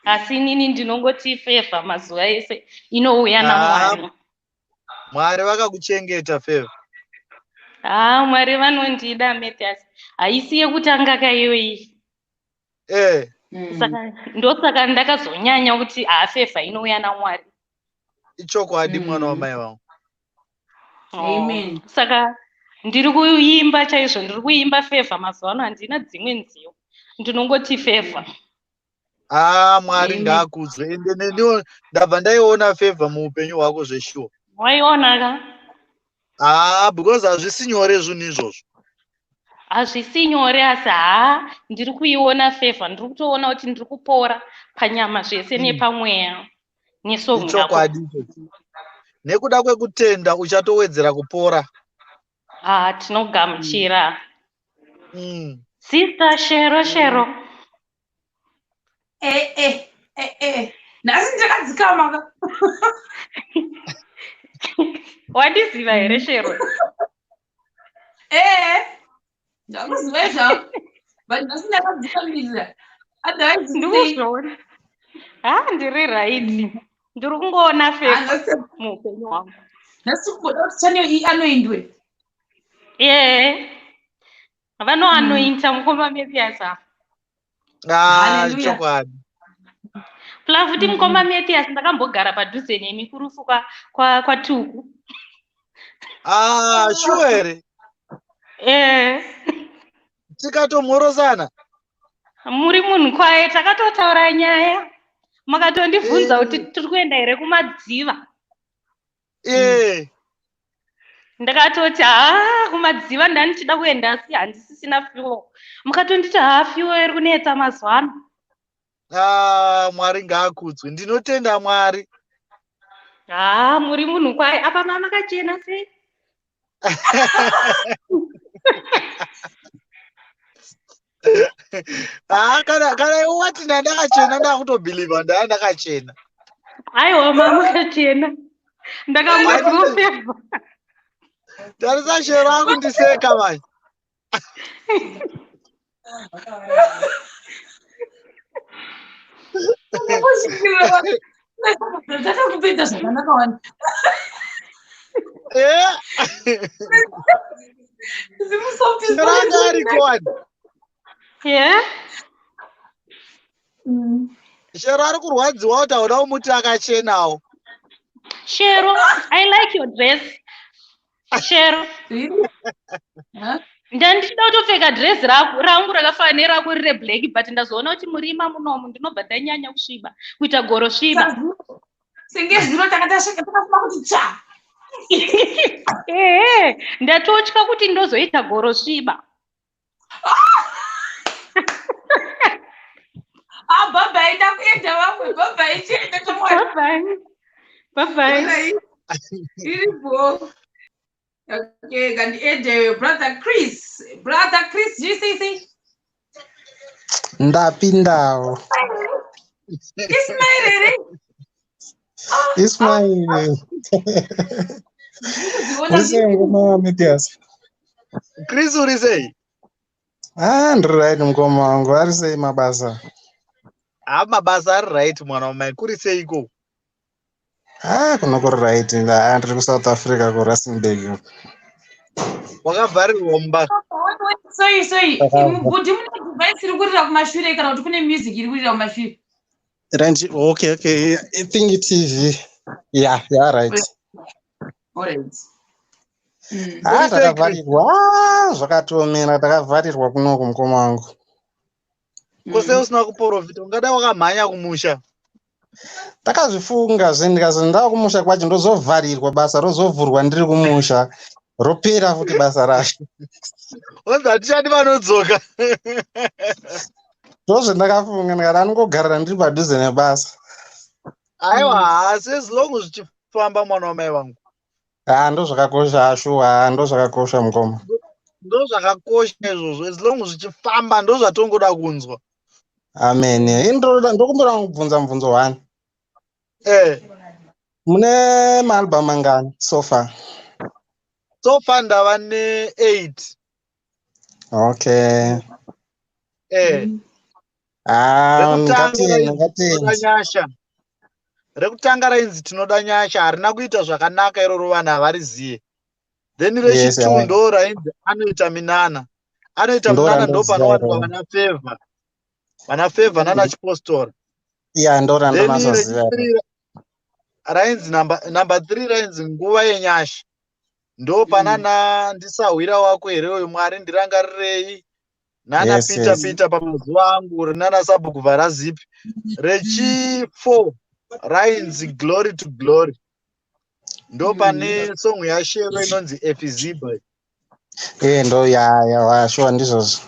Asi inini ndinongoti favor mazuva ese inouya Ah, naMwari. Mwari vakakuchengeta, Favor. Haa, Mwari vanondida, Mathias. Haisi yekutanga kaiyoyi. Saka ndosaka ndakazonyanya kuti haa, favor inouya naMwari. Ichokwadi, mwana wamai vangu. Oh. Amen. Saka ndiri kuimba chaizvo, ndiri kuimba favor mazuva ano, handina dzimwe nziyo. Ndinongoti favor. Ah, Mwari Amen. ngaakudzwe. Ende neniwo ndabva ndaiona favor muupenyu hwako zveshuwa. Waiona ka? Ah, because hazvisi nyore zvinhu izvozvo. Hazvisi nyore, asi haa, ndiri kuiona favor, ndiri kutoona kuti ndiri kupora panyama zvese nepamweya nesong yako. Ichokwadi ichocho. Nekuda kwekutenda uchatowedzera kupora. Haa, tinogamuchira. Sister Shero, Shero. Eh, eh, eh, eh. Nhasi ndakadzikama ka. Wandiziva here, Shero? Eh. Ndakuziva zvako. But nhasi ndakadzikamira. Otherwise sei? Ndikuzviona. Haa, ndiri right. Ndiri kungoona favor muupenyu hwangu. Nhasi kumboda kuti channel iyi anoindwe. Ee. Vanoanointa mukoma Mathias ava. Ah, Hallelujah. chokwadi. Pla futi mukoma Mathias, ndakambogara padhuze nemi kurufu kwaTuku. Ah, sure here? Eh. Tikatomhorosana. Muri munhu kwaye, takatotaura nyaya. Makatondibvunza kuti tiri kuenda here kumadziva. Ndakatoti haa, kumadziva ndandichida kuenda asi handisisina fuel. Mukatonditi haa, fuel iri kunetsa mazuva ano. Ah, Mwari ngaakudzwe. Ndinotenda Mwari. Haa, muri munhu kwaye, apa makachena sei? Ah, kana iwe wati ndandakachena, ndakutobhilivha ndandakachena. Aiwa, makachena. Ndakangotiwo favor. Tarisa Shero akundiseka manje. Takakupedza zvakanaka wani. Shero anga ariko wani. Yeah. Shero ari kurwadziwa kuti hauna kumuti akachenawo. Shero, I like your dress. Shero. Ndandichida kutopfeka dress rangu rakafanana nerako riri reblack, but ndazoona kuti murima munomu ndinobva ndanyanya kusviba, kuita goro sviba. Senge zuro takatasvika takafuma kuti tsva. Ehe, ndatotya kuti ndozoita goro sviba. Ah, bye bye, ndakuenda vamwe. Bye bye, chienda chamwari. Bye bye. Bye bye. Iri bo. Okay, gandiende brother Chris. Brother Chris, GCC. Ndapindawo. Ismail here? Ismail. Uri sei, mukoma Mathias? Chris, uri sei? Ah, ndiri right, mukoma wangu. Ari sei mabasa? Ha, mabasa ari right, mwana wamai. Kuri seiko? Ah, kuno kuri right. Ah, ndiri kuSouth Africa, kuRustenburg. Wakavharirwa mumba? Wait, wait, sorry, sorry. Takabva. Muguti mune device iri kurira kumashure kana kuti kune music iri kurira kumashure? Range, okay. I think TV. Yeah, right. Alright. Ah, Uri sei, Chris? takavharirwa. Ah, zvakatiomera, takavharirwa kunoku, mukoma wangu. Kose usina kuprofita, ungadai wakamhanya kumusha. Takazvifunga zve, ndikazi ndava kumusha kwacho ndozovharirwa, basa rozovhurwa ndiri kumusha, ropera futi basa racho. Wanzi hatichadi vanodzoka. Ndozvendakafunga, ndikati anongogarira ndiri padhuze nebasa. Aiwa, haasi, as long zvichifamba, mwana wamai vangu. Ah, ndozvakakosha, shuwa, ndozvakakosha, mukoma. Ndozvakakosha izvozvo, as long zvichifamba ndozvatongoda kunzwa. Amen. Ini ndokumbira kubvunza mubvunzo one. Mune maalbum angani so far? So far ndava ne8. Okay. Eh. Ah, Rekutanga ngatende, rainzi ngatende. Tinoda Nyasha. Rekutanga rainzi Tinoda Nyasha harina kuita zvakanaka iroro, vanhu havariziye. Then Yes, rechitu yeah. ndo rainzi Anoita Minana. Anoita Ndo Minana ndo randoziva panowanikwa iroro. vana Favor. Vana Favor nana Chipostora. Yeah, ndo Then randonatsoziva iroro. rechithree rainzi number 3 rainzi Nguva yeNyasha. Ndo panana Ndisahwira Wako Here Uyu, Mwari Ndirangarirei, nana Peter Peter Pamazuva Angu, nana Sabhuku Vharazipi. Rechi4 rainzi Glory to Glory. Ndo pane song yaShero inonzi Efiziba. Eh, ndo ya ya wa sure, ndizvozvo.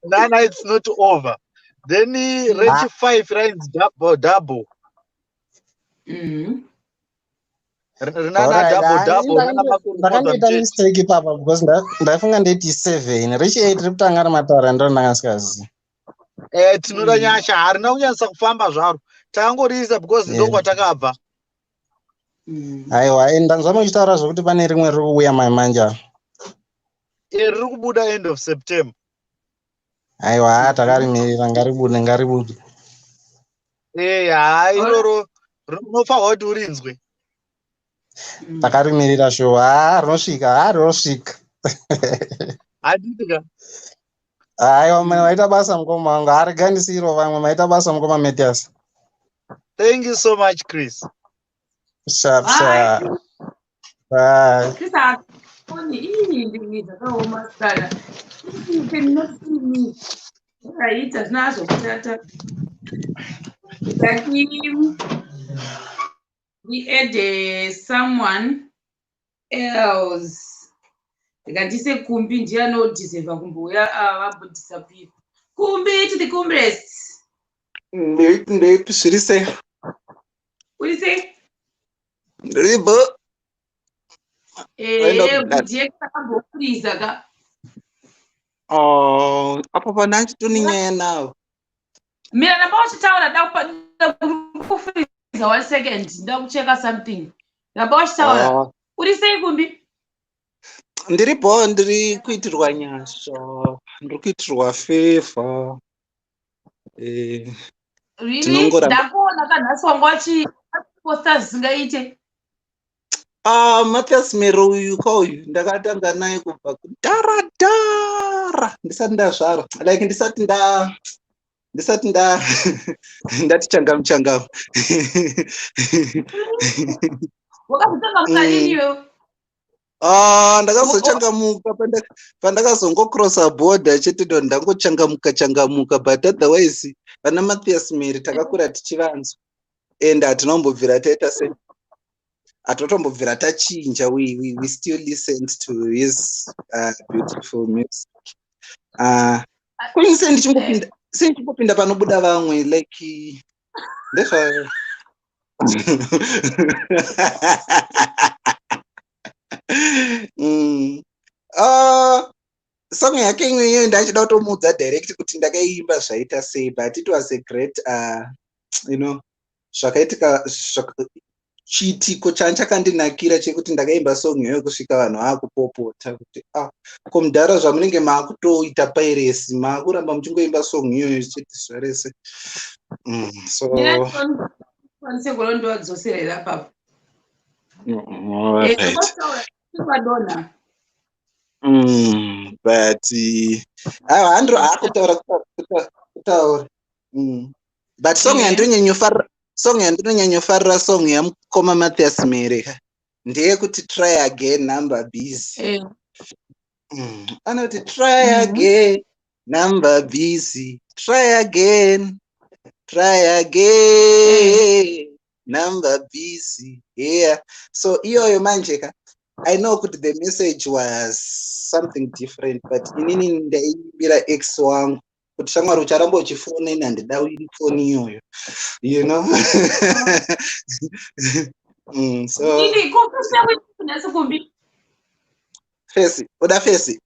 Nana It's Not Over. Then rechi5 rainzi Double Double. Rinana Alright, Double ah, Double nana Makorokoza ndakandoita Mucheche. mistake ipapa because ndaifunga ndeti 7, rechi 8 rekutanga ramataura ndo ndanga. Eh, Tinoda Nyasha harina kunyanyisa kufamba zvaro. Takangoriisa because ndokwatakabva. Aiwa, ndanzwa muchitaura zvokuti pane rimwe riri kuuya manje apa. Eh, riri kubuda end of September. Aiwa, haa, takarimirira, ngaribude, ngaribude. Eh, haa, iroro rinofanirwa kuti urinzwe. Takarimirira shuwa, haa, rinosvika, haa, rinosvika. Handiti ka? Aiwa, maita basa mukoma wangu, hariganisiro vamwe, maita basa mukoma Mathias. Thank you so much, Chris. Sharp, Bye. sharp. Bye. Chris haakoni. Ii, ndimi dzakaoma sikana. You cannot see me. Right, hazvina zvokutata. Ngati we add someone else. Ndikandise Kumbi, ndiye anodeserva kumbouya vambodisappear. Kumbi to the Kumbrest. Ndeipi, ndeipi, zviri sei? Uri sei? Ndiripo. Waenda kudada. Ndiye takambofreeza ka. Oh, apo pana achitoni nyaya nawo. Mira, namba uchitaura, da kufreeza one second, nda kucheka something. Namba uchitaura. Oh. Uri sei, Kumbi? Ndiripo, ndiri kuitirwa nyasha, ndiri kuitirwa favor. Eh, Really? tinongoramba. Ndakuona kanhasi wanga wachiposta zvisingaite. Ah, Mathias Mero uyu kauyu ndakatanga naye kubva kudhara dhara ndisati ndazvarwa, like ndisati ndati changamu changamu. Wakazotanga mukalini iwewe? Ah, ndakazochangamuka pandakazongocrossa border chete, ndo ndangochangamuka changamuka, but otherwise vana Mathias Mary takakura tichivanzwa and hatina kumbobvira taita se hatatombobvira tachinja. We still listened to his beautiful music. Kuni sei ndichingopinda panobuda vamwe, like ndezva Song yake imwe iyoyo ndachida kutomuudza direct kuti ndakaiimba zvaita sei, but it was a great zvakaitika chiitiko changa chakandinakira chekuti ndakaimba song iyoyo kusvika vanhu vaakupopota kuti, "Ah, ko mudhara, zvamunenge maakutoita piracy, maakuramba muchingoimba song iyoyo chete zuva rese." So Kwanise kuona ndowadzosera here apapo. Alright. Kwadonha. But aiwa, handiro haakutaura kutaura. But song yandinonyanyofarira, song yandinonyanyofarira, song yamukoma Mathias Mere ndeyekuti "Try Again, Number Busy". Anoti, "Try again, number busy, try again, try again, number busy." Yeah, so iyoyo manje ka, I know kuti the message was something different, but inini ndaiimbira ex wangu kuti, "Shamwari, ucharamba uchifona, ini handida foni iyoyo." So Ini kofesi yako nhasi, Kumbi. Fesi, uda fesi?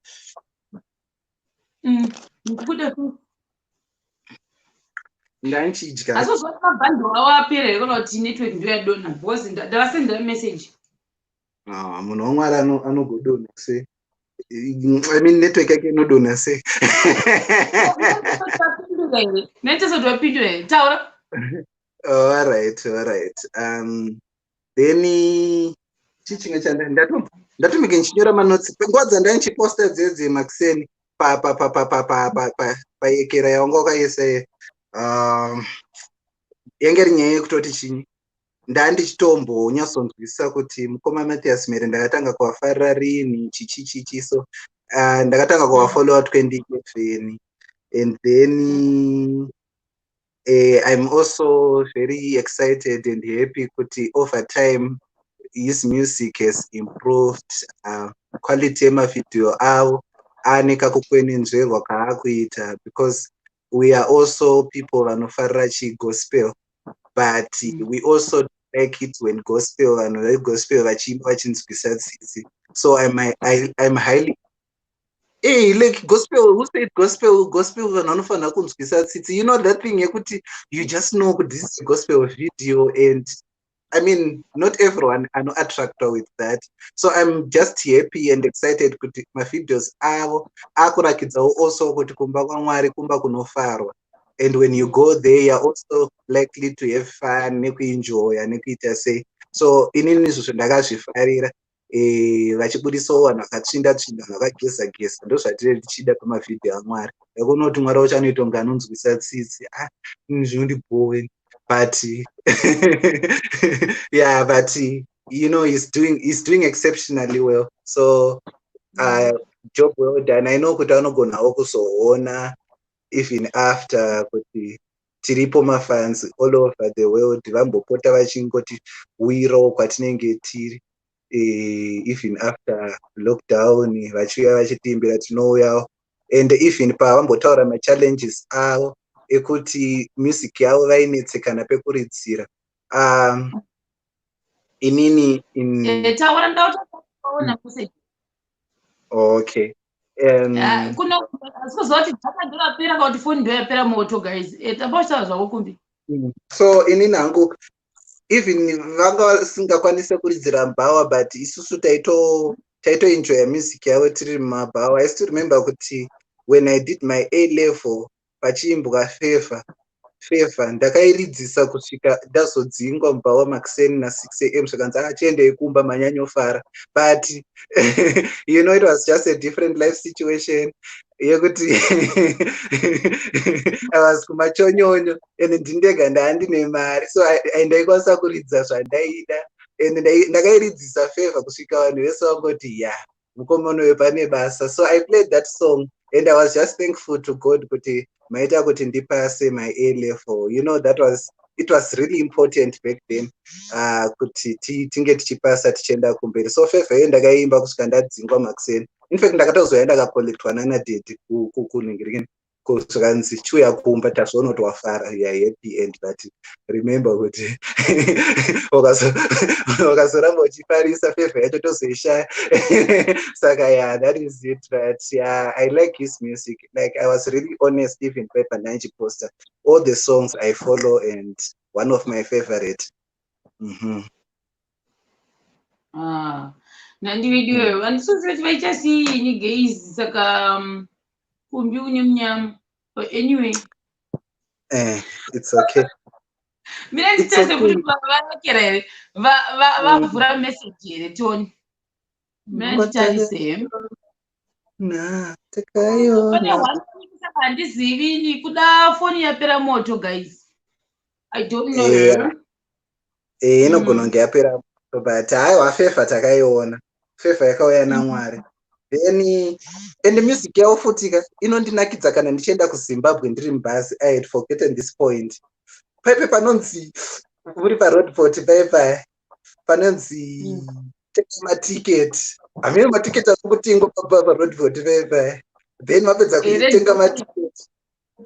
Ndikuda. Ndanchidya. Asi uzoti mabhando avo apera here kana kuti network ndiyo yadonha because ndavasendera message. Ah, munhu waMwari anogodonha sei? I mean, network yake inodonha sei? Vapindura here? Netesoti vapindura here? Taura. Alright, alright. Then chii chimwe ndatomike ndichinyora manotsi nguva dzandai ndichiposta dzedze makuseni payekera yawanga wakaisa iyo. Yange iri nyaya yekutoti chinyi ndandichitombonyatsonzwisisa kuti mukoma Mathias Mhere ndakatanga kuvafarira rini, chichi chichi. So ndakatanga kuvafollowa 2011 and then I'm also very excited and happy kuti over time his music has improved, quality yemavideo avo ane kakukwenenzverwa kaakuita, because we are also people vanofarira chigospel, but we also like it when gospel, vanhu vegospel vachiimba vachinzwisa tsitsi. So I'm highly, hey, like gospel, who said gospel, gospel vanhu vanofanira kunzwisa tsitsi? You know that thing yekuti you just know kuti this is a gospel video, and I mean, not everyone anoattractwa with that. So I'm just happy and excited kuti mavideos avo akurakidzawo also kuti kumba kwaMwari kumba kunofarwa, and when you go there you're also likely to have fun nekuenjoya nekuita sei. So inini izvozvo ndakazvifarira, vachibudisawo vanhu vakatsvinda tsvinda, vanhu vakageza geza. Ndo zvatinenge tichida pamavhidhiyo aMwari. Ndakuona kuti Mwari wacho anoita kunge anonzwisa tsitsi. Ah, ini zvinondibhowa, but yeah, but he's doing exceptionally well. So job well done. I know kuti anogonawo kuzoona even after kuti tiripo mafans all over the world vambopota vachingoti wirawo kwatinenge tiri, even after lockdown vachiuya vachitiimbira, tinouyawo. And even pavambotaura machallenges avo ekuti music yavo vainetsekana pekuridzira, inini in Taura, ndautaona message. Okay. Kuno asikuziva kuti data ndorapera kana kuti foni ndoyapera moto, guys. Tamba uchitaura zvako, Kumbi. So inini hangu, even vanga vasingakwanisi kuridzira mubhawa, but isusu taitoenjoya music yavo tiri mumabhawa. I still remember kuti when I did my A level, pachiimbwa Favor, Favor ndakairidzisa kusvika ndazodzingwa mubhawa makuseni na6 a.m., zvikanzi, "Achiendei kumba, manyanyofara." But it was just a different life situation yekuti I was kumachonyonyo and ndindega, ndaandine mari, so ndaikwanisa kuridza zvandaida, and ndakairidzisa Favor kusvika vanhu vese vangoti, "Ya, mukomana uyu pane basa." So I played that song and I was just thankful to God kuti maita kuti ndipase my A level. That was it was really important back then, kuti tinge tichipasa tichienda kumberi. So Favor iyo ndakaimba kusvika ndadzingwa makuseni. In fact, ndakatozoya ndakacollectwa nanadhedhi kunhingirikini, zvikanzi, "Chiuya kumba, tazviona kuti wafara, you are happy, and but remember kuti wakazoramba uchifarisa, Favor yacho tozoishaya." Saka yeah, that is it. But yeah, I like his music. Like, I was really honest, even paper ndanchiposta all the songs I follow, and one of my favorite. Ah, nandividiweyo handisonzi kuti vaita sei guys. Saka Kumbi une munyama, but anyway. It's okay. Mina nditase kuti vavakera here, vavhura message here, Tony? Mina nditarise. Na Pane takaiona. One thing, saka handizivi ni kuda foni yapera moto, guys. I don't know. Yeah. Inogona kunge yapera moto, but haiwa, Favor takaiona. Favor yakauya naMwari. Then and music yavo futi ka inondinakidza kana ndichienda kuZimbabwe ndiri mubhazi. I had forgotten this point. Paipe panonzi uri paRoadport, paipa panonzi tenga matiketi, hamene matiketi ari kutengwa paRoadport paipa. Then vapedza kutenga matiketi,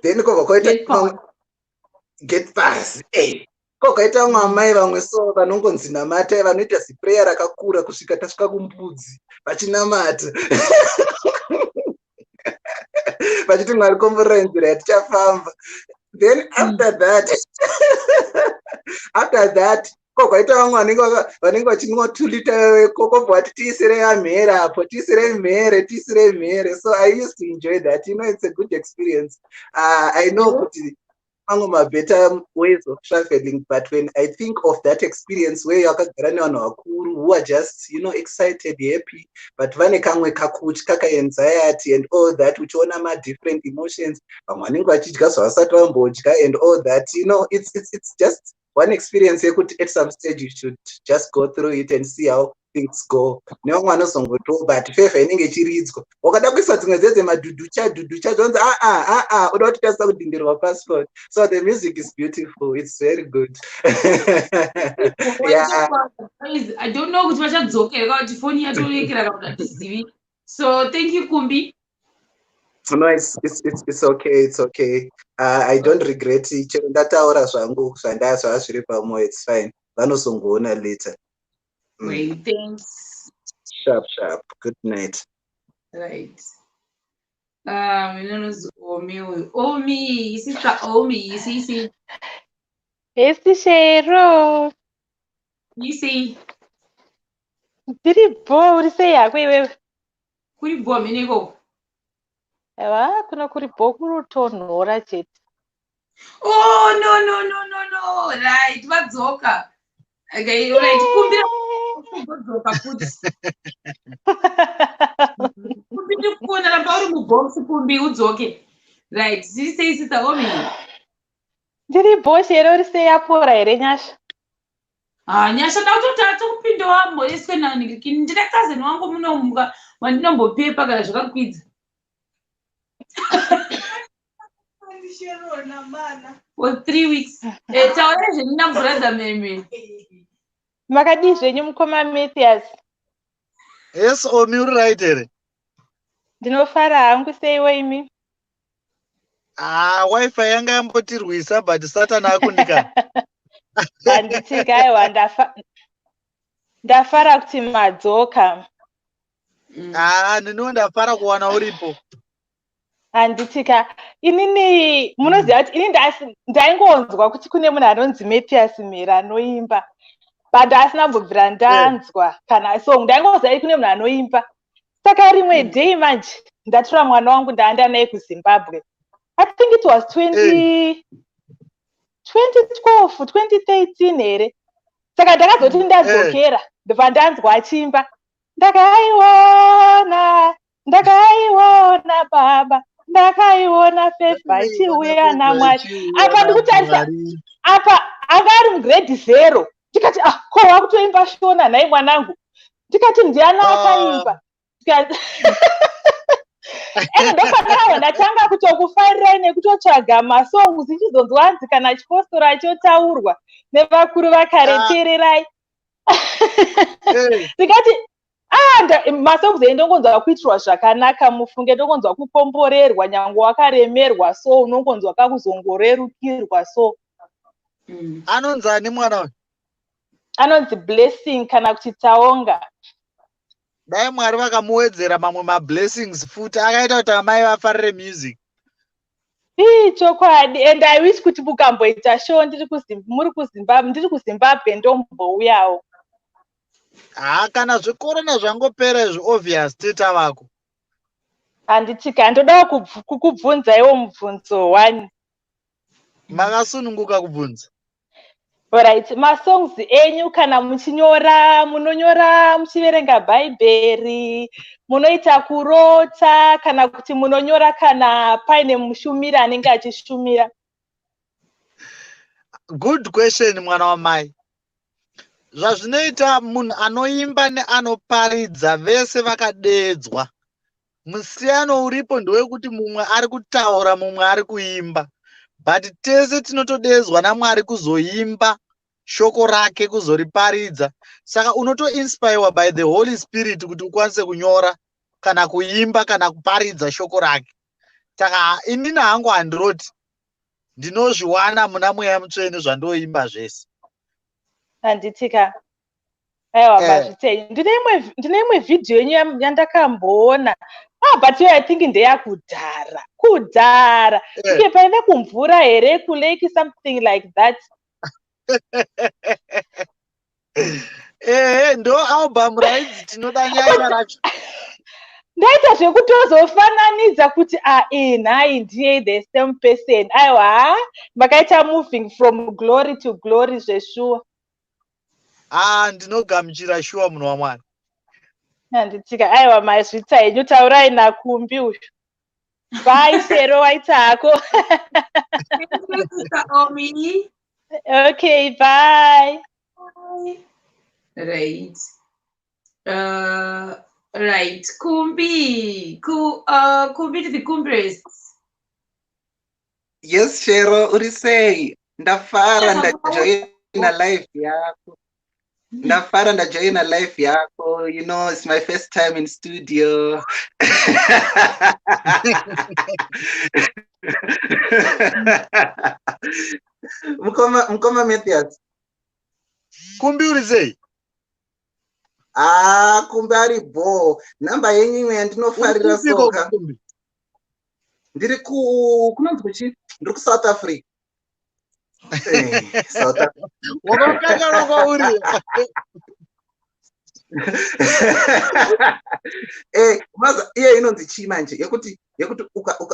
then kwabva kwaita gate pass. Ko kwaita vamwe amai vamwe so vanongonzi namatai, vanoita ziprayer rakakura kusvika tasvika kumbudzi vachinamata vachiti, "Mwari, komborerai nzira yatichafamba." Then after that, after that ko kwaita vamwe vanenge vachinwa 2 liter kokobva vati, "Tiisirei amhere apo, tiisirei mhere, tiisirei mhere." So I used to enjoy that. It's a good experience. I know kuti mamwe mabetter ways of traveling, but when I think of that experience where wakagara nevanhu vakuru who are just excited, happy, but vane kamwe kakutya, kaanxiety and all that, uchiona madifferent emotions, vamwe vanenge vachidya zvavasati vambodya and all that, it's just one experience yekuti at some stage you should just go through it and see how things go. Nevamwe vanozongotiwo, but Favor inenge ichiridzwa, wakada kuisa dzimwe dzedze madhudhucha dhudhucha, zvonzi, "Aa, aa, uda kutotasa kudhindirwa passport." So the music is beautiful, it's very good, yeah. I don't know kuti vachadzokera kuti foni yatorekera kana kuti hatizivi. So thank you, Kumbi. No, it's okay, it's okay. I don't regret chero ndataura zvangu zvanda zvava zviri pamwoyo. It's fine, vanozongoona later. Great, thanks. Sharp sharp, good night. Right, inonzi Omi uyu, Omi, Sister Omi, sisi. Hesi, Shero. Isi. Ndiri bho, uri sei hako iwewe? Kuri bho meneko? Ewa, kuno kuri bho, kurutonhora chete. Oh, no, no, no, no, no. Right, vadzoka. Okay, right, kumbira kudzoka futi. Kumbi, ndikuona, ramba uri mubox, Kumbi, udzoke. Right, zviri sei, Sister Omi? Ndiri bho, Shero, uri sei? Apora here Nyasha? Ah, Nyasha ndakutoti atokupinda wamboeswe nanhikini. Ndine cousin wangu munomuka wandinombopepa kana zvakakwidza. For 3 weeks. Eh, taurai zvenyu nabrother Meme. Makadii zvenyu, mukoma Mathias? Yes, Omi, uri right here? Ndinofara hangu, seiwo imi? Ah, WiFi yanga yambotirwisa, but Satan akundikana. Handiti, aiwa, ndafara kuti madzoka. Ah, ndiniwo ndafara kuwana uripo. Handitika, inini munoziva kuti ini ndaingonzwa kuti kune munhu anonzi Mathias Mhere anoimba, but asina kumbobvira ndanzwa kana song. Ndaingoziva kuti kune munhu anoimba. Saka rimwe day manje ndatora mwana wangu, ndaenda naye kuZimbabwe. I think it was 20 2012, 2013 here. Saka ndakazoti ndadzokera, ndobva ndanzwa achiimba, "Ndakaiona, ndakaiona baba, ndakaiona Favor ichiuya naMwari." Apa ndikutarisa apa, anga ari mugrade 0. Ndikati, "Ah, ko wakutoimba Shona nhai mwanangu?" Ndikati, "Ndiani akaimba?" Ende ndopandakabva ndatanga kutokufarirai nekutotsvaga masongs, ichizonzwa hanzi kana chipostora chotaurwa nevakuru vakare, teererai. Ndikati, ah, masongs ei ndongonzwa kuitirwa zvakanaka, mufunge, ndongonzwa kukomborerwa. Nyange wakaremerwa so, unongonzwa kakuzongorerukirwa so. Anonzi ani mwana uyu? Anonzi Blessing kana kuti Taonga. Dai Mwari vakamuwedzera mamwe mablessings futi, akaita kuti amai vafarire music. Ii, chokwadi, and I wish kuti mukamboita show ndiri muri kuZimbabwe, ndiri kuZimbabwe, ndombouyawo. Ha, kana zvekorona zvangopera izvi, obvious teta vako. Handitika, ndodawo kukubvunzaiwo mubvunzo one. Makasununguka kubvunza. Alright, masongs enyu kana muchinyora, munonyora muchiverenga Bhaibheri, munoita kurota, kana kuti munonyora kana paine mushumiri anenge achishumira? Good question, mwana wamai. Zvazvinoita, munhu anoimba neanoparidza vese vakadeedzwa. Musiyano uripo ndewekuti mumwe ari kutaura, mumwe ari kuimba, but tese tinotodeedzwa naMwari kuzoimba shoko rake, kuzoriparidza. Saka unotoinspirewa by the Holy Spirit kuti ukwanise kunyora kana kuimba kana kuparidza shoko rake. Saka inini hangu handiroti, ndinozviwana muna Mweya Mutsvene zvandoimba zvese. Handitika, aiwa. Mazvitei, ndine imwe vhidhiyo yenyu yandakamboona. Ah, but iyo I think ndeyakudhara kudhara. Kunge paive kumvura here, kulake, something like that. Ehe, ndo album rainzi Tinoda Nyasha racho. Ndaita zvekutozofananidza kuti a nhai, ndiye the same person. Aiwa, makaita moving from glory to glory zveshuwa. Ah, ndinogamuchira shuwa, munhu waMwari. Handitika, aiwa, mazvita henyu. Taurai naKumbi uyu. Bye, Shero, waita hako. Thank you, Sister Omi. Okay, bye. Right. Right. Kumbi. Kumbi to the Kumbres. Yes, Shero, uri sei? Ndafara ndajoina live yako. Ndafara ndajoina live yako. It's my first time in studio. Mukoma Mathias. Kumbi, uri sei? Ah, Kumbi ari bho. Namba yenyu imwe yandinofarira. Uri kupiko, soka. Kumbi? Ndiri ku kunonzi kuchi? Ndiri kuSouth Africa. South Africa. Wakakanganwa kwauri. Maza iye inonzi chii manje yekuti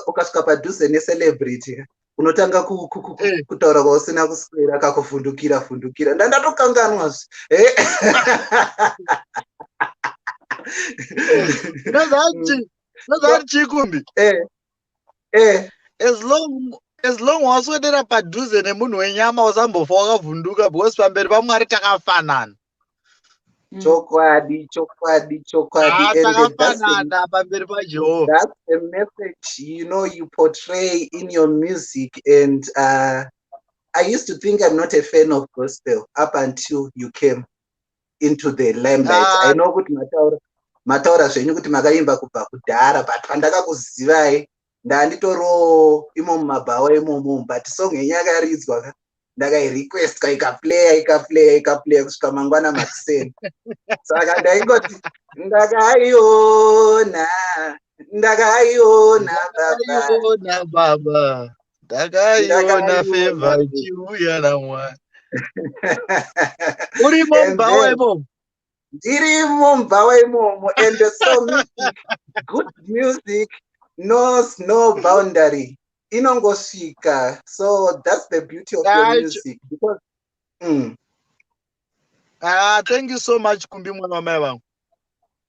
ukasvika padhuze necelebrity, unotanga kutaura kwausina kuswera, kakuvhundukira vhundukira. Ndandatokanganwa zve. Unozati chii, Kumbi? Eh. As long waswedera padhuze nemunhu wenyama, usambofa wakavhunduka, because pamberi paMwari takafanana. Chokwadi. Ah, And that's the, takafanana pamberi paJehovha. That's the message you portray in your music. And I used to think I'm not a fan of gospel up until you came into the limelight. Ah. I know kuti mataura zvenyu kuti makaimba kubva kudhara, but pandakakuzivai ndanditoriwo imo mumabhawa imomo, but song yenyu yakaridzwa ka, ndakairequestwa, ikaplaya, ikaplaya, ikaplaya kusvika mangwana makuseni. Saka ndaingoti, "Ndakaiona, ndakaiona baba." Ndakaiona baba, ndakaiona. Ndakaiona. Favor ichiuya naMwari. Urimo And mubhawa then imomo? Ndirimo mubhawa imomo. And so music, good music knows no boundary, inongosvika. So that's the beauty of your music because Ah, thank you so much, Kumbi, mwana wamai vangu.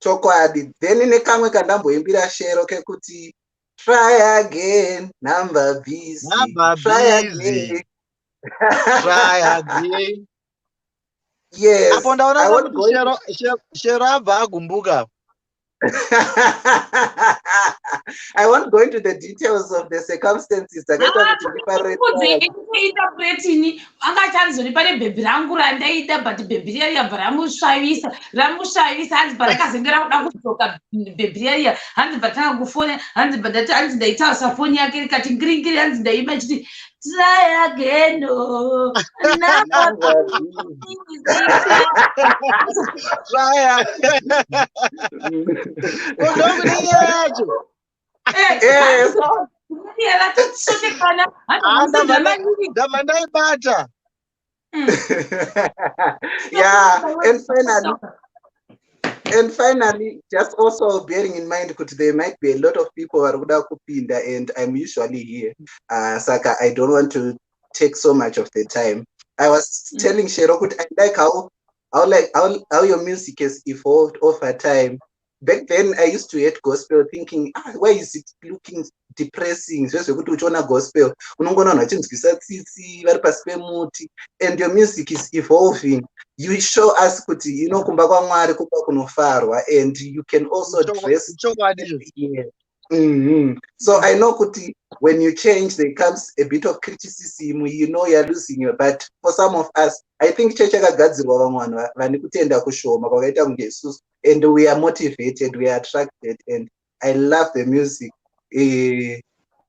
Chokwadi. Then nekamwe kandamboimbira Shero kekuti "Try again, number busy." Number Try busy. again. Try again. Yes. Apo ndaona I won't kuti go into Shero abva agumbuka. I won't go into the details of the circumstances dzakaita kuti ndifarire Kudze Try. Interpretini anga chanzoni pane bhebhi rangu randaida, but bhebhi riya riyabva ramusvavisa, ramusvavisa. Hanzi parakazenge rakuda kudzoka bhebhi riya riya, hanzi bvatanga kufona, hanzi bvandati, hanzi ndaitaurisa foni yake rikati ngiringiri, hanzi ndaima chiti, "Try again, oh, number Number busy." Try again. Ndokune nyaya yacho. So Ratoshotekana. Ah, ndabva ndaibata. Yeah, and finally, just also bearing in mind kuti there might be a lot of people vari kuda kupinda, and I'm usually here, saka I don't want to take so much of the time. I was telling Shero kuti I like how your music has evolved over time. Back then I used to hate gospel, thinking, "Ah, why is it looking depressing?" Zvezvekuti uchiona gospel unongoona vanhu vachinzwisa tsitsi vari pasi pemuti. And your music is evolving. You show us kuti kumba kwaMwari kumba kunofarwa, and you can also dress. Chokwadi. Yeah. So I know kuti when you change, there comes a bit of criticism, you're losing your, but for some of us, I think church yakagadzirwa vamwe vanhu vane kutenda kushoma kwakaita kunge isusu, and we are motivated, we are attracted, and I love the music.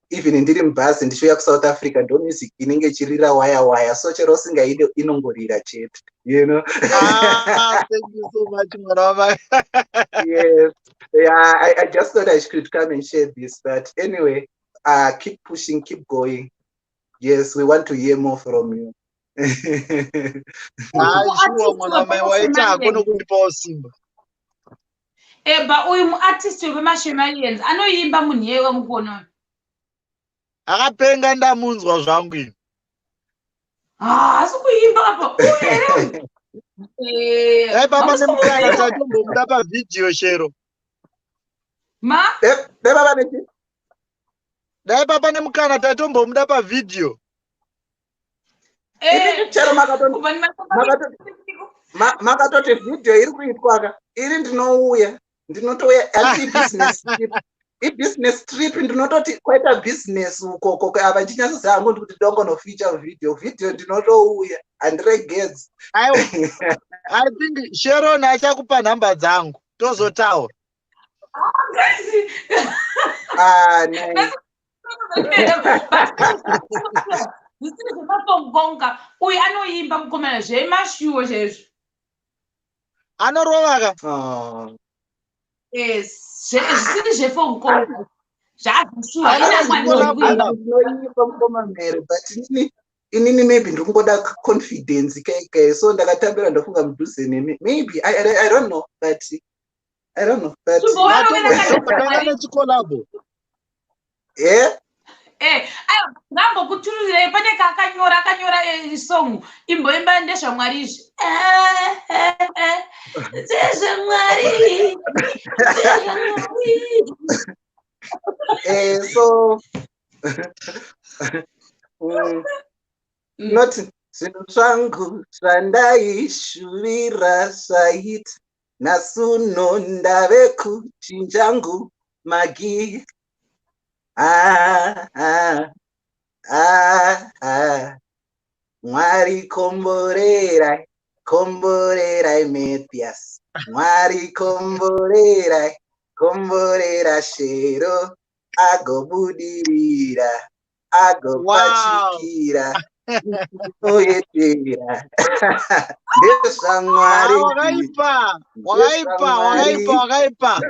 Even ndiri mubhazi ndichiuya kuSouth Africa, ndo music inenge ichirira waya waya, so chero usingaide inongorira chete. Ah, thank you so much, mwana wamai. Yes, yeah, I just thought I could come and share this, but anyway, keep pushing, keep going. Yes, we want to hear more from you. Hayi, shuwa, mwana wamai, waita hako nokundipawo simba. Eba, uyu muartist wepamashemarians anoimba, munhu yewe mukuona. Akapenga, ndamunzwa zvangu ini. Haasi kuimba apa uyu here uyu? Dai papa nemukana tatombomuda pavhidhiyo, Shero. Ma. Dai baba nechi? Dai papa nemukana tatombomuda pavhidhiyo. Chero makatoti vhidhiyo iri kuitwa ka, iri ndinouya, ndinotouya. Asi business trip, ibusiness trip, ndinototi kwaita business ukoko. Apa ndichinyatsoziva hangu ndikuti ndongonofeature video video, ndinotouya, handiregedzi. I think Sharon achakupa nhamba dzangu, tozotaura. Ah, nice. Zvisiri zvemafongonga, uyu anoimba mukomana zvemashuwo chaizvo. Anorova ka. Oh. Yes, zvisiri zvefongonga, zvazvishuwa. Ndinoimba, mukoma Mhere, but inini maybe ndiri kungoda confidence kaikai, so ndakatambira, ndofunga mudhuze nemi maybe. I don't know, but I don't know, but Tanga nechicollabo. Yeah. Aiwa, ngambokutururirei pane kaakanyora, akanyora song, imboimba ndezvamwari izvi. Ndezvamwari, ndezvamwari. So not zvinhu zvangu zvandaishuvira zvaita, nhasuno ndave kuchinjangu magi. Ah, ah, ah, ah. Mwari komborerai, komborerai Mathias. Mwari komborerai, komborera Shero, agobudirira, agopachikira oyetera ndezvamwari. Wakaipa, wakaipa, wakaipa, wakaipa.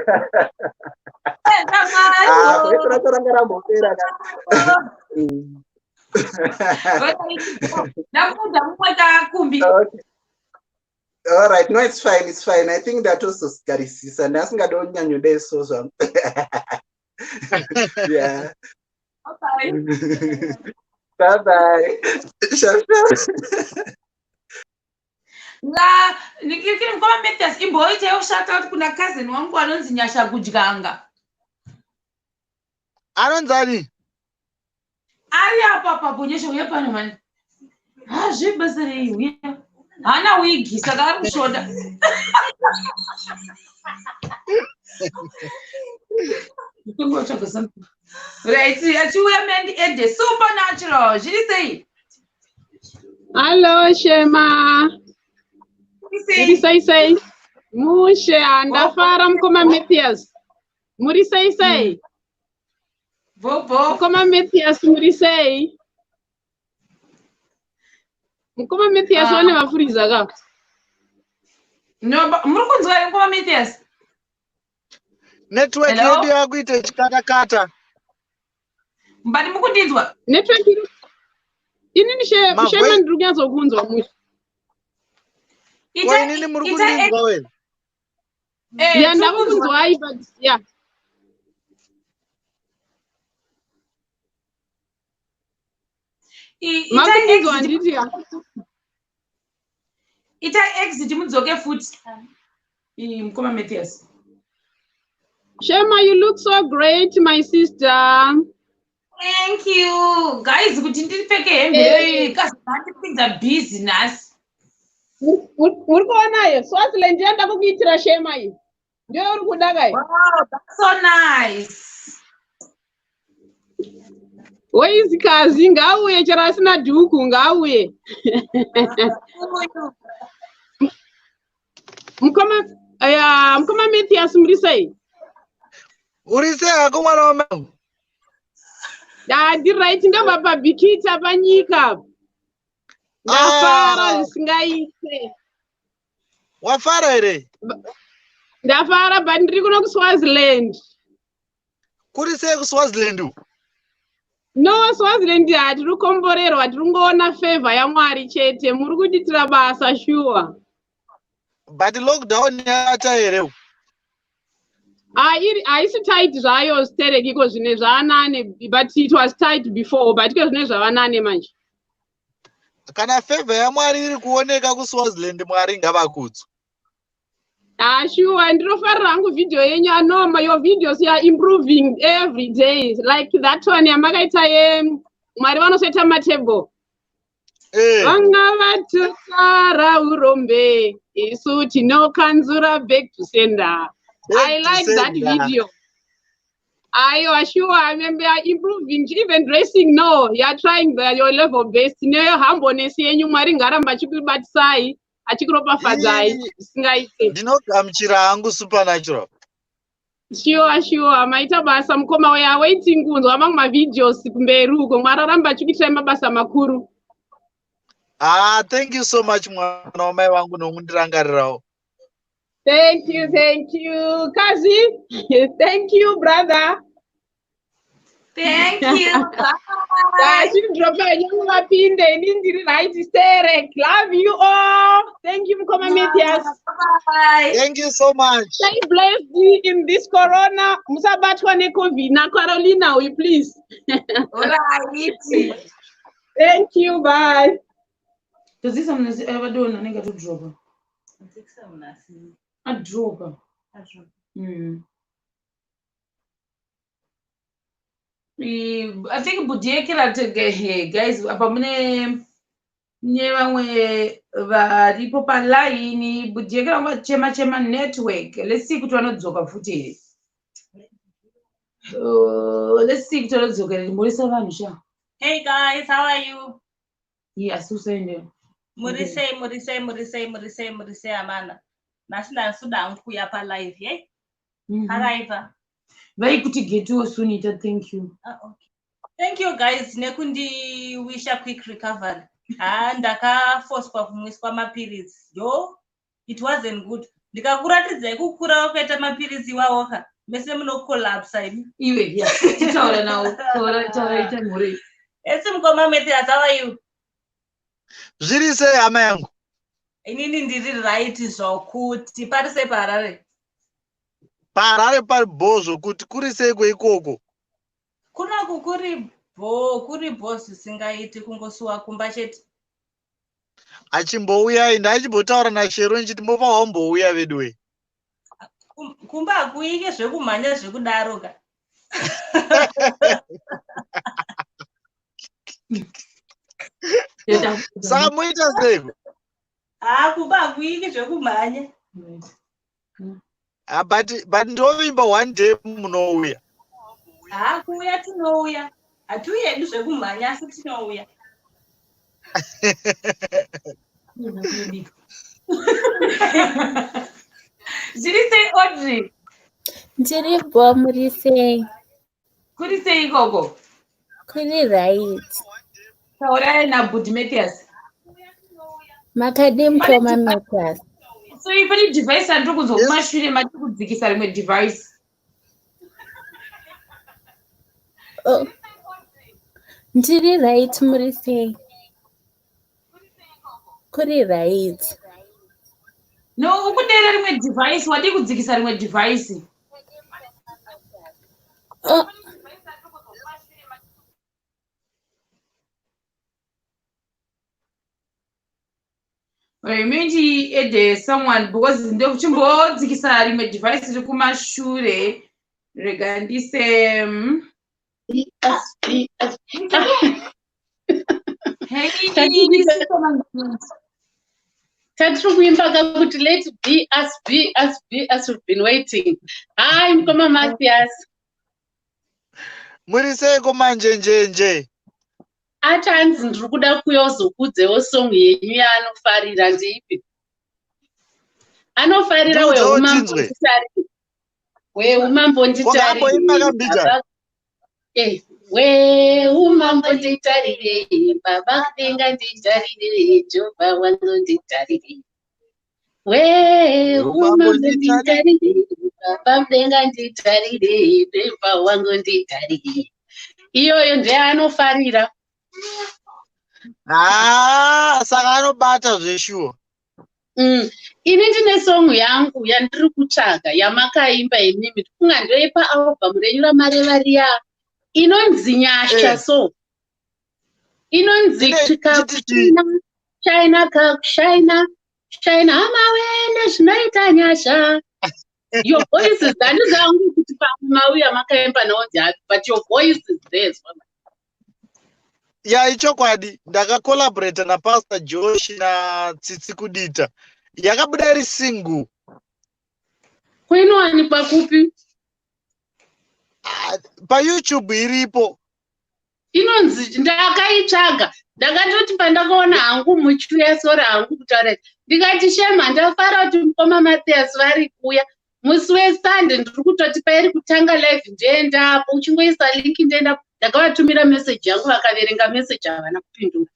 Ah, voice racho ranga rambopera ka. Ndamuudza mumwe kakumbi. Okay. All right, no, it's fine, it's fine. I think ndatozogarisisa, ndasingade kunyanyodai so zvangu. Yeah. Okay. Bye bye. Shaf. Nga ndikiri mukoma Mathias, imboitaiwo shout out kuna cousin wangu anonzi Nyasha Kudyanga. Anonzani? Ari apa apapo. Nyasha, uya pano mani. Hazvibasa rei, uya. Haana wigi, saka ari kusvoda. Ngotsvaga something. Right, achiuya Mendi Ede Supernatural, zviri sei? Hallo Shema. Zviri Muri sei sei? Mushe, handafara, mukoma Mathias. Muri sei sei? Bobo. Mukoma Mathias, muri sei? Mukoma Mathias, Ah. vane vafuriza ka? No, muri kunzwa here, mukoma Mathias? Network Hello? yedu yakuita chikatakata. Mbani mukundinzwa? Network inini Shema, ndiri kunyatsokunzwa mushe. Ko inini muri kundinzwa wena? Ya, ndakukunzwai, but yeah. Makundinzwa handiti ya? Itai exit mudzoke futi. Mukoma Mathias. Shema, you look so great, my sister. Thank you. Guys, kuti ndipfeke hembe iyoyi, kazandipinza busy nhasi. Muri kuonayo Swaziland yanda kukuitira, Shema, iyi ndiyo uri kuda kai. Wow, that's so nice. Woizikazi ngauye, chero asina dhuku ngauye. Uyu. Mukoma, ya, mukoma Mathias, muri sei? Uri sei hako, mwana wamai? Ndiri right, ndobva paBikita panyika. Ndafara Ah. zvisingaite. Wafara here? Ndafara, but ndiri kuno kuSwaziland. Kuri sei kuSwaziland uku? No, Swaziland hatiri kukomborerwa, tiri kungoona favor yaMwari chete. Muri kutiitira basa shuwa. But lockdown yata here uku? Haisi tight zvayo sterek iko zvine zvaanane, but it was tight before, but iko zvine zvavanane manje. Kana favor yaMwari iri kuoneka kuSwaziland, Mwari ngavakudzwe. Ah, sure. Ndinofarira hangu video yenyu anoma. Your videos, you are improving every day. Like that one yamakaita ye Mwari vanosoita matable. Vanga vatotara urombe, isu tinokanzura back to sender. I Back to like that sender. video. Aiwa, sure. I mean, they are improving. Even dressing, no, you are trying your level best. Nehumbleness yenyu, Mwari ngaramba achikubatisai, achikuropafadzai. Zvisingaite. Ndinogamuchira hangu supernatural. Sure. Maita basa mukoma, we are waiting kunzwa mamwe mavideos kumberi uko. Mwari aramba achikuitirai mabasa makuru. Ah, thank you so much mwana wamai vangu nokundirangarirawo. Thank you, thank you. Kazi, thank you, brother. Thank you. Bye. Achidropa nyangu vapinde, ini ndiri right sterek. Love you all. Thank you, Mukoma Mathias. Bye. Thank you so much. Stay blessed in this corona. Musabatwa neCovid. Na Carolina, we please. Alright. Thank you, bye. Todzisa munhu vadonha anenge atodropa. Adropa. I think Budiyekera, guys, apa mune vamwe varipo palaini. Budiyekera vachema chema network. Let's see kuti vanodzoka futi here. Let's see kuti vanodzoka here. Ndimborisa vanhu sha. Hey guys, how are you? Iye asi usaende. Muri sei, muri sei, muri sei, muri sei, muri sei amana. Nhasi ndasuda hangu kuuya palive, ye? Pakaipa. Vaikuti getiwo soon ita thank you. Ah, okay. Thank you guys nekundiwisha quick recovery. Ah, ndakafoswa kumwiswa mapiritsi. Yo, it wasn't good. Ndikakuratidzai kukura kwakaita mapiritsi iwawoka. Mese munocollapsa imi. Iwe, yeah. Titaura nawo. Taura taura ita mhuri. Esi mukoma Mathias, how are you? Zviri sei hama yangu? Inini ndiri right zvokuti pari sei paHarare? PaHarare pari bho zvokuti kuri sei kweikoko? Kunoku kuri bho, kuri bho zvisingaiti, kungosuwa kumba chete. Achimbouyai, ndaichimbotaura naShero nchiti mofa wambouya veduwe. Kumba hakuike zvekumhanya zvekudaro ka. Saka moita seiko? Haa, kumba hakuiki zvekumhanya. Ah, but ndovimba one day munouya. Haa, kuuya tinouya. Hatiuyi hedu zvekumhanya asi tinouya. Zviri sei Audrey? Ndiri bho, muri sei? Kuri sei ikoko? Kuri right. Taurai naBhudi Mathias. Makadi mukoma Mathias? So pane device andiri kunzwa kumashure, matiri kudzikisa rimwe device. Oh. Ndiri right, muri sei? Kuri right. No, ukudera rimwe device, wadii kudzikisa rimwe device? Oh. Maybe add someone because ndochimbodzikisa rimwe device riri kumashure. Rega ndise Hey, Tatiri kuimba kakuti let be us, be us, be us, we've been waiting. Hi mukoma Mathias. Muri seiko manjenjenje? Ati hanzi ndiri kuda kuuya uzokudzewo song yenyu yaanofarira. Ndeipi anofarira? Ndiudzewo Weumambo tinzwe. nditarire, weumambo. Wakamboimba kambijana? Nditarire. Weumambo nditarirei, Baba kudenga nditarirei, Jehovha wangu nditarirei. Weumambo nditarirei, Baba kudenga nditarirei, Jehovha wangu nditarirei. Iyoyo ndeanofarira. Ah, saka anobata zveshuwa. Ini ndine song yangu yandiri kutsvaga yamakaimba imimi, kunga ndoipa album renyu ramareva riya, inonzi Nyasha. So inonzi tikakushina shaina kakushaina shaina hama wene zvinoita nyasha. Your voice is, handizivangu kuti pamwe mauya makaimba nawo ndeapi, but your voice is there as well. Ya, ichokwadi, ndakacollaborata naPastor Josh naTsitsi Kudita, yakabuda iri single. Kuinowanikwa kupi? Ah, paYouTube iripo. Inonzi, ndakaitsvaga, ndakatoti pandakaona hangu muchiuya, sora hangu kutaura, ndikati shema, ndafara kuti mukoma Mathias vari kuuya musi weSunday. Ndiri kutoti pairi kutanga live ndoendapo, uchingoisa link ndoendapo. Ndakavatumira meseji yangu, vakaverenga meseji, havana kupindura.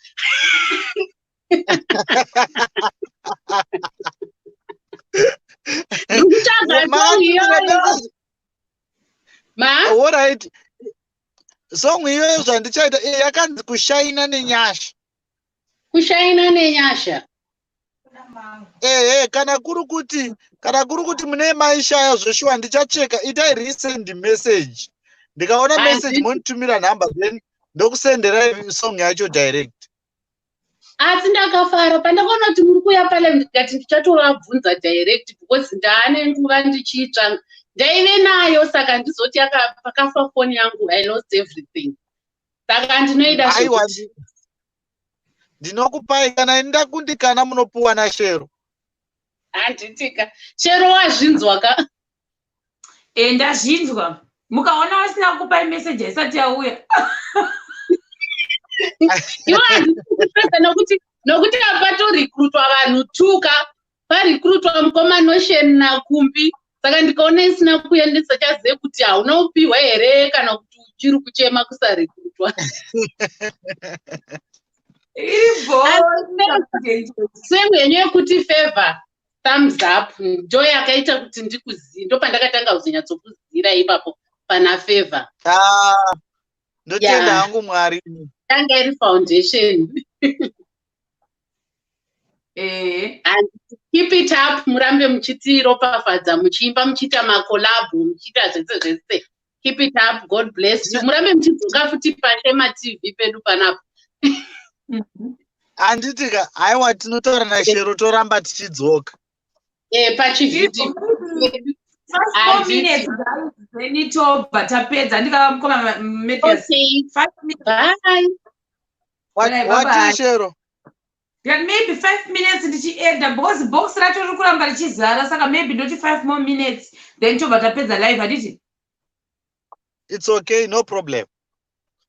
Ndiri kutsvaga song iyoyo ma. Alright, song iyoyo zvandichaita, yakanzi Kushaina Nenyasha. Kushaina Nenyasha. Ehe, kana kuri kuti mune maishaya zveshuwa, ndichacheka, itai resend message, ndikaona message monditumira nhamba, then ndokusenderai song yacho direct. Asi ndakafara pandakaona kuti muri kuuya palive, ndikati ndichatovabvunza direct because ndaane nguva ndichiitsvanga, ndaive nayo, saka ndizoti pakafa foni yangu, I lost everything, saka ndinoida. Aiwa, ndinokupai kana ini ndakundikana, munopuwa naShero. Handitika, Shero wazvinzwa ka? E, ndazvinzwa. Mukaona vasina kukupai meseji haisati yauya. Iwo handikupesa nokuti apatorikrutwa vanhu tuka, parikrutwa mukoma Notion naKumbi, saka ndikaona isina kuuya ndisachazive kuti hauna kupiwa here kana kuti uchiri kuchema kusarikrutwa. Iribo. Same yenyu yekuti Favor thumbs up ndo yakaita kuti ndikuzive, ndo pandakatanga kuzonyatsokuzira ipapo pana Favor. Ah, ndotenda hangu Mwari. Yanga iri foundation. And keep it up, murambe muchitiropafadza, muchiimba, muchiita macollabo, muchiita zvese zvese. Keep it up, God bless you. Murambe muchidzoka futi paShema TV pedu panapa. Handiti ka? Haiwa, tinotaura naShero, toramba tichidzoka. Pachivhidhio. 5 more minutes guys, then tobva tapedza. Ndikava mukoma Mathias. Okay. 5 minutes. Bye. Alright, bye-bye. Wati, Shero? Yeah, maybe 5 minutes ndichienda because box racho riri kuramba richizara, saka maybe ndoti 5 more minutes, then tobva tapedza live, handiti? It's okay, no problem.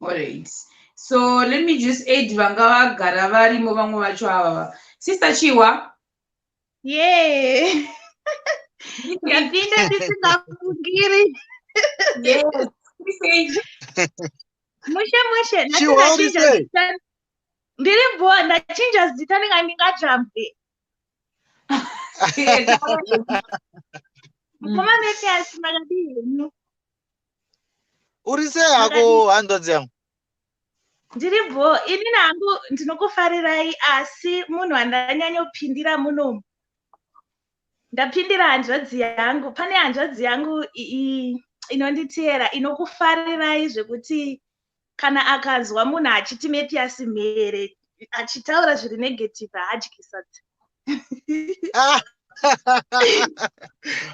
Alright, so let me just add vanga vagara varimo, vamwe vacho ava, Sister Chiwa. Ye, ndapinda ndisingafungiri. Yes. Mushe mushe. Nhasi Chiwa, uri ndachinja sei? zita. Ndiri bho, ndachinja zita, ndinga ndingajambe. Mukoma Mathias, makadii henyu? Uri sei hako, hanzvadzi yangu? Ndiri bho. Inini hangu ndinokufarirai, asi munhu wandanyanyopindira munomu, ndapindira hanzvadzi yangu. Pane hanzvadzi yangu inonditeera, inokufarirai zvekuti kana akanzwa munhu achiti Mathias Mhere achitaura zviri negative, haadyi sadza.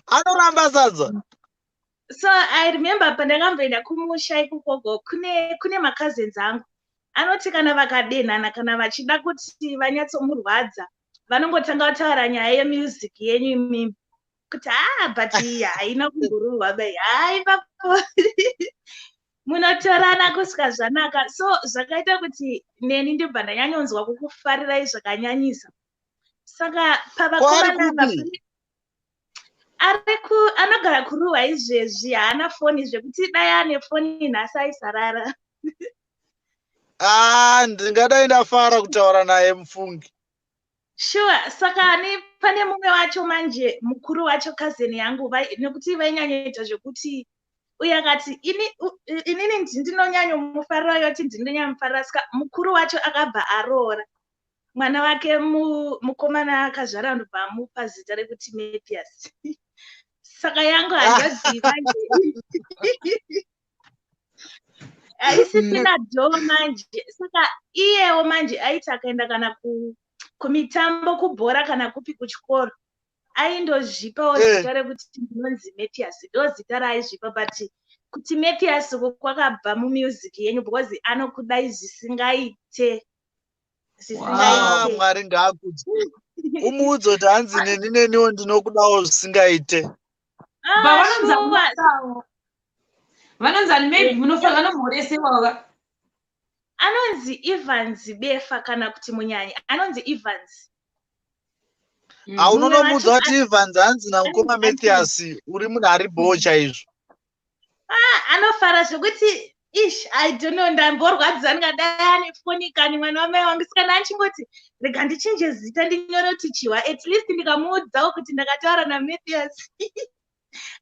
Anoramba sadza? So I remember pandakamboenda kumusha ikokoko, kune macousins angu anoti kana vakadenhana, kana vachida kuti vanyatsomurwadza, vanongotanga kutaura nyaya yemusic yenyu imimi, kuti haa, but iyi haina kumborohwa bai, haa, ipapo munotorana kusvika zvanaka. So zvakaita kuti neni ndibva ndanyanyonzwa kukufarirai zvakanyanyisa. Saka pavakomana Kwari? Ari ku anogara kuruwa izvezvi, haana foni, zvekuti dai ane foni nhasi aisarara. Ah, ndingadai ndafara kutaura naye mufungi. Sure, saka ne pane mumwe wacho manje mukuru wacho cousin yangu nekuti vainyanyoita zvekuti uye akati inini ndinonyanyomufarira yoti ndinonyanyomufarira saka mukuru wacho akabva aroora mwana wake mukomana akazvara ndobva amupa zita rekuti Mathias. Saka yangu hanzvadzi manje haisisina dho manje saka iyewo manje aiti akaenda kana kumitambo kubhora kana kupi kuchikoro aindozvipawo zita rekuti ndinonzi Mathias ndo zita raaizvipa but kuti Mathias uko kwakabva mumusic yenyu because anokudai zvisingaite. Ah, Mwari ngaakudzwe. Umuudze kuti hanzi neni neniwo ndinokudawo zvisingaite. Ah, Vanonzi ani maybe munofanira vanomhoresewa ka. Anonzi Evans Befa kana kuti Munyanyi. Anonzi Evans. Aunonomuudza kuti Evans hanzi namukoma Mathias uri munhu ari bhoo chaizvo. Ah, anofara zvekuti ish I don't know ndamborwadziwa ndingadai ane foni kani mwana wamai wangu saka ndachingoti rega ndichinje zita ndinyore kuti Chihwa at least ndikamuudzawo kuti ndakataura naMathias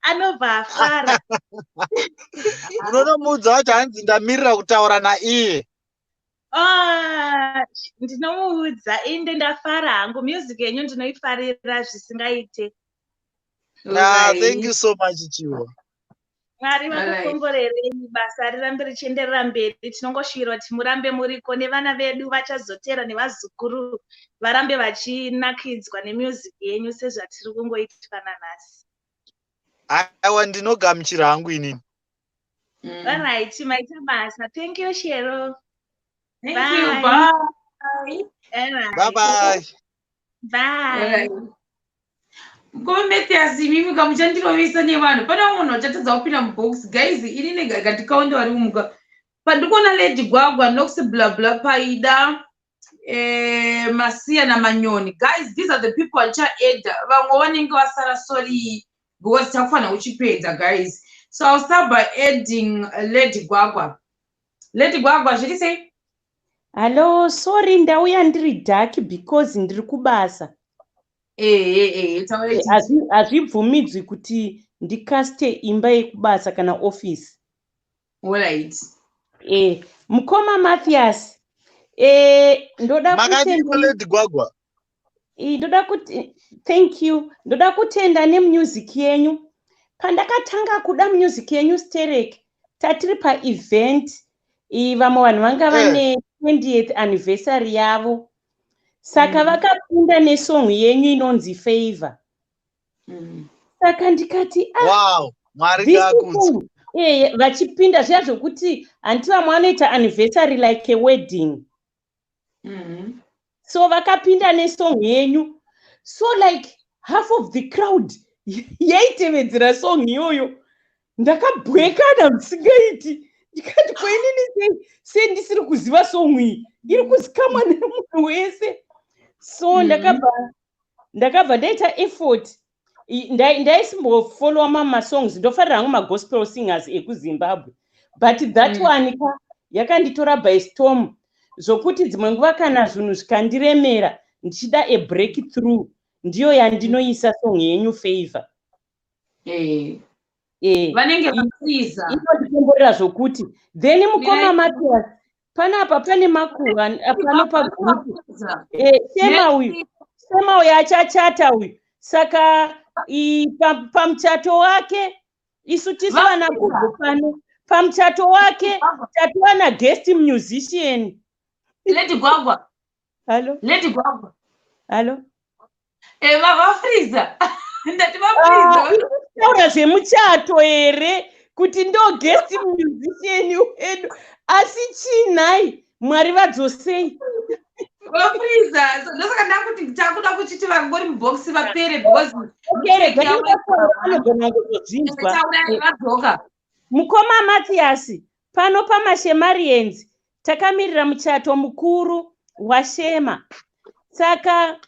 anobva afara. Unonomuudza kuti hanzi ndamirira kutaura naiye. Ah, ndinomuudza inde ndafara hangu music yenyu ndinoifarira zvisingaite. Ah, thank you so much Chihwa. Mwari vakukomborerei basa rirambe richienderera mberi tinongoshuvira kuti murambe muriko nevana vedu vachazotera nevazukuru varambe vachinakidzwa nemusic yenyu sezvatiri kungoitwa nanhasi. Aiwa ndinogamuchira hangu inini. Alright, maita basa. Thank you Shero. Thank you. Bye. Alright. Bye bye. Bye. Mukoma Mathias imimi kamuchandirovisa nevanhu pane munhu achatadza kupinda mubox guys ini ngatikaonde vari kumuka pandikuona Lady Gwagwa Nox bla bla Paida Masiya naManyoni guys these are the people vachaeda vamwe vanenge vasara sorry because takufanira kuchipedza guys so I'll start by adding Lady Gwagwa. Lady Gwagwa zviri sei? Hello, sorry ndauya ndiri dark because ndiri kubasa. Hazvibvumidzwi kuti ndikaste imba yekubasa kana office. Alright. Mukoma Mathias, ndoda Makadiko Lady Gwagwa? Ndoda kuti thank you. Ndoda kutenda nemusic yenyu. Pandakatanga kuda music yenyu sterek, tatiri paevent, vamwe vanhu vanga vane 20th anniversary yavo. Saka vakapinda nesong yenyu inonzi Favor. Saka ndikati wow, Mwari ngaakudzwe. Vachipinda zviya zvokuti hanti vamwe vanoita anniversary like a wedding. So vakapinda nesong yenyu. So like half of the crowd yaitevedzera song iyoyo. Ndakabwekana zvisingaiti. Ndikati ko inini sei ndisiri kuziva song iyi iri kuzikamwa nemunhu wese. So ndakabva ndaita effort. Ndaisimbofollowa mamwe masongs ndofarira hangu magospel singers ekuZimbabwe but that one ka yakanditora by storm zvokuti dzimwe nguva kana zvinhu zvikandiremera ndichida a breakthrough ndiyo yandinoisa song yenyu Favor. Vanenge vafreeza. Inondikomborera zvokuti then mukoma Mathias panapa pane makuva pano pagroup Shema uyu Shema uyu achachata uyu saka pamuchato wake isu tisu vana gogo pano pamuchato wake tatiwa naguest musician. Lady Gwagwa. Hello. Lady Gwagwa. Hello. Vafreeza. Ndati vafreeza. Taura zvemuchato here kuti ndo guest musician wedu asi chinhai Mwari vadzosei. Vafreeza. Ndosaka ndakuti takuda kuchiti vangori mubox vapere because anogona kuzozvinzwa. Vadzoka. Mukoma Mathias, pano paMashemarians takamirira muchato mukuru waShema. Saka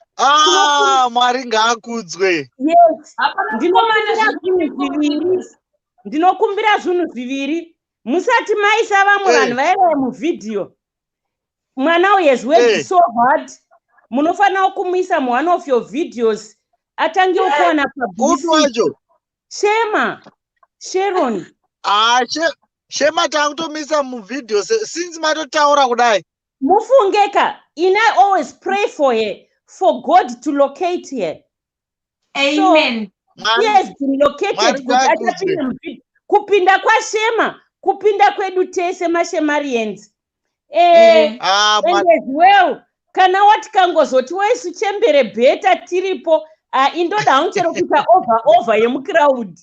Mwari ngaakudzwe. Yes. Ndinokumbira zvinhu zviviri. Musati maisa vamwe vanhu vairaya muvhidhiyo. Mwana uyu has worked so hard. Munofanira kumuisa muone of your videos atangewo kuwana publicity. Shema, Sharon. Ah, Shema takutomisa muvideo since matotaura kudai. Mufungeka, ini I always pray for her, for God to locate her. Amen. So, she has been located kuti achapinda muvideo. Kupinda kwaShema, kupinda kwedu tese maShemarians. Ah, And as well, kana watikangozoti waisu chembere bheta tiripo, ah, indoda hangu chero kuita over over yemucrowd.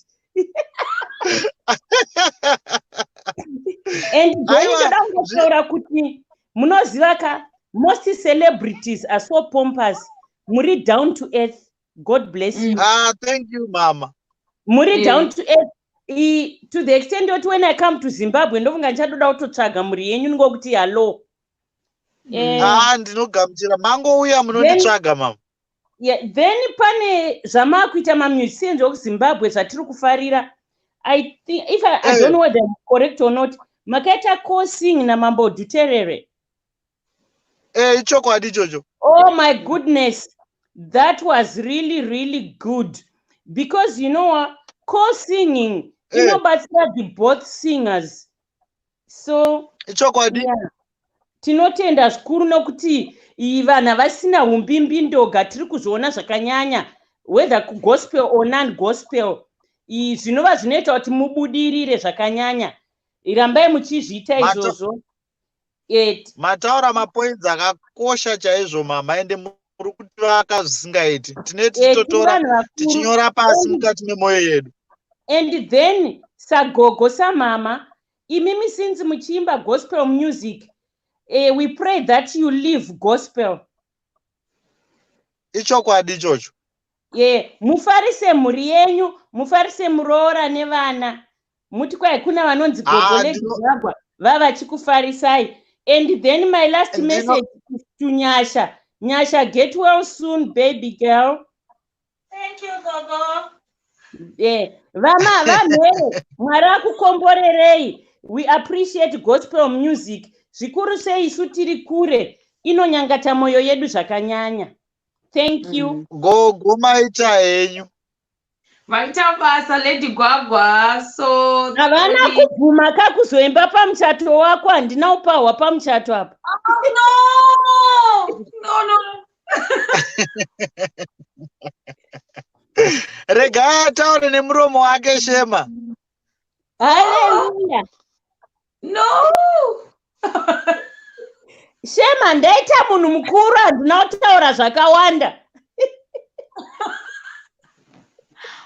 And then ndoda kungotaura kuti munoziva ka, most celebrities are so pompous. Muri down to earth. God bless you. Ah, thank you, mama. Muri down to earth. To the extent that when I come to Zimbabwe, ndofunga ndichadoda kutotsvaga mhuri yenyu ndingokuti hello. Ah, ndinogamuchira. Mangouya munonditsvaga, mama. Yeah, then pane zvamakuita mamusicians ekuZimbabwe zvatiri kufarira. I think if I don't know whether I'm correct or not, makaita co-sing naMambo Dhuterere. Ichokwadi ichocho. Oh my goodness, that was really really good, because you know what, co-singing inobatsira the both singers. So ichokwadi. Yeah. Tinotenda zvikuru nokuti vanhu havasina umbimbindoga, tiri kuzviona zvakanyanya whether kugospel or non-gospel, zvinova zvinoita kuti mubudirire zvakanyanya. Rambai muchizviita izvozvo. Mataura mapoints akakosha chaizvo, mama, ende muri kutivaka zvisingaiti. Tine tichitotora tichinyora pasi mukati memwoyo yedu. And then sagogo samama, imimi since muchiimba gospel music, we pray that you live gospel. Ichokwadi ichocho. Yeah, mufarise mhuri yenyu, mufarise muroora nevana. Muti kwai kuna vanonzi gogo Lady vavachikufarisai. And then my last message is to Nyasha. Nyasha, get well soon, baby girl. Thank you, gogo. Yeah. Vama vamhere, Mwari akukomborerei. We appreciate gospel music. Zvikuru sei isu tiri kure, inonyangata mwoyo yedu zvakanyanya. Thank you. Gogo, maita henyu. Vaita basa, Lady Gwagwa. So Havana kubvuma kakuzoimba pamuchato wako, handina upahwa pamuchato apa. Oh, no. No, no, no. Regai ataure nemuromo wake, Shema. Haleluya. No. Shema, ndaita munhu mukuru, handina kutaura zvakawanda.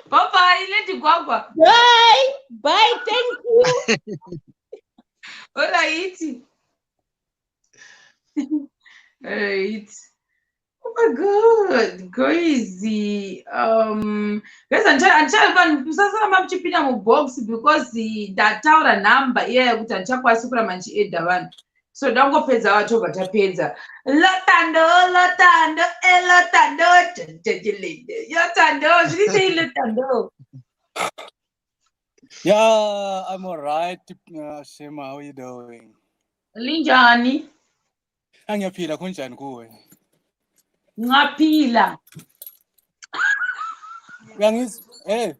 Bye bye, Lady Gwagwa. Bye. Bye, thank you. All right. All right. Oh my God, crazy. Guys, handichari musasaramba muchipinda mubox because ndataura nhamba iya yekuti handichakwanisi kuramba ndichiedha vanhu. So ndangopedza vatobva tapedza. Lotando, Lotando, elotando, jajajilinde. Lotando, zviri sei Lotando? Yeah, I'm all right. Shema, how you doing? Linjani? Angiyaphila, kunjani kuwe? Ngaphila. Uyangizwa? Hey.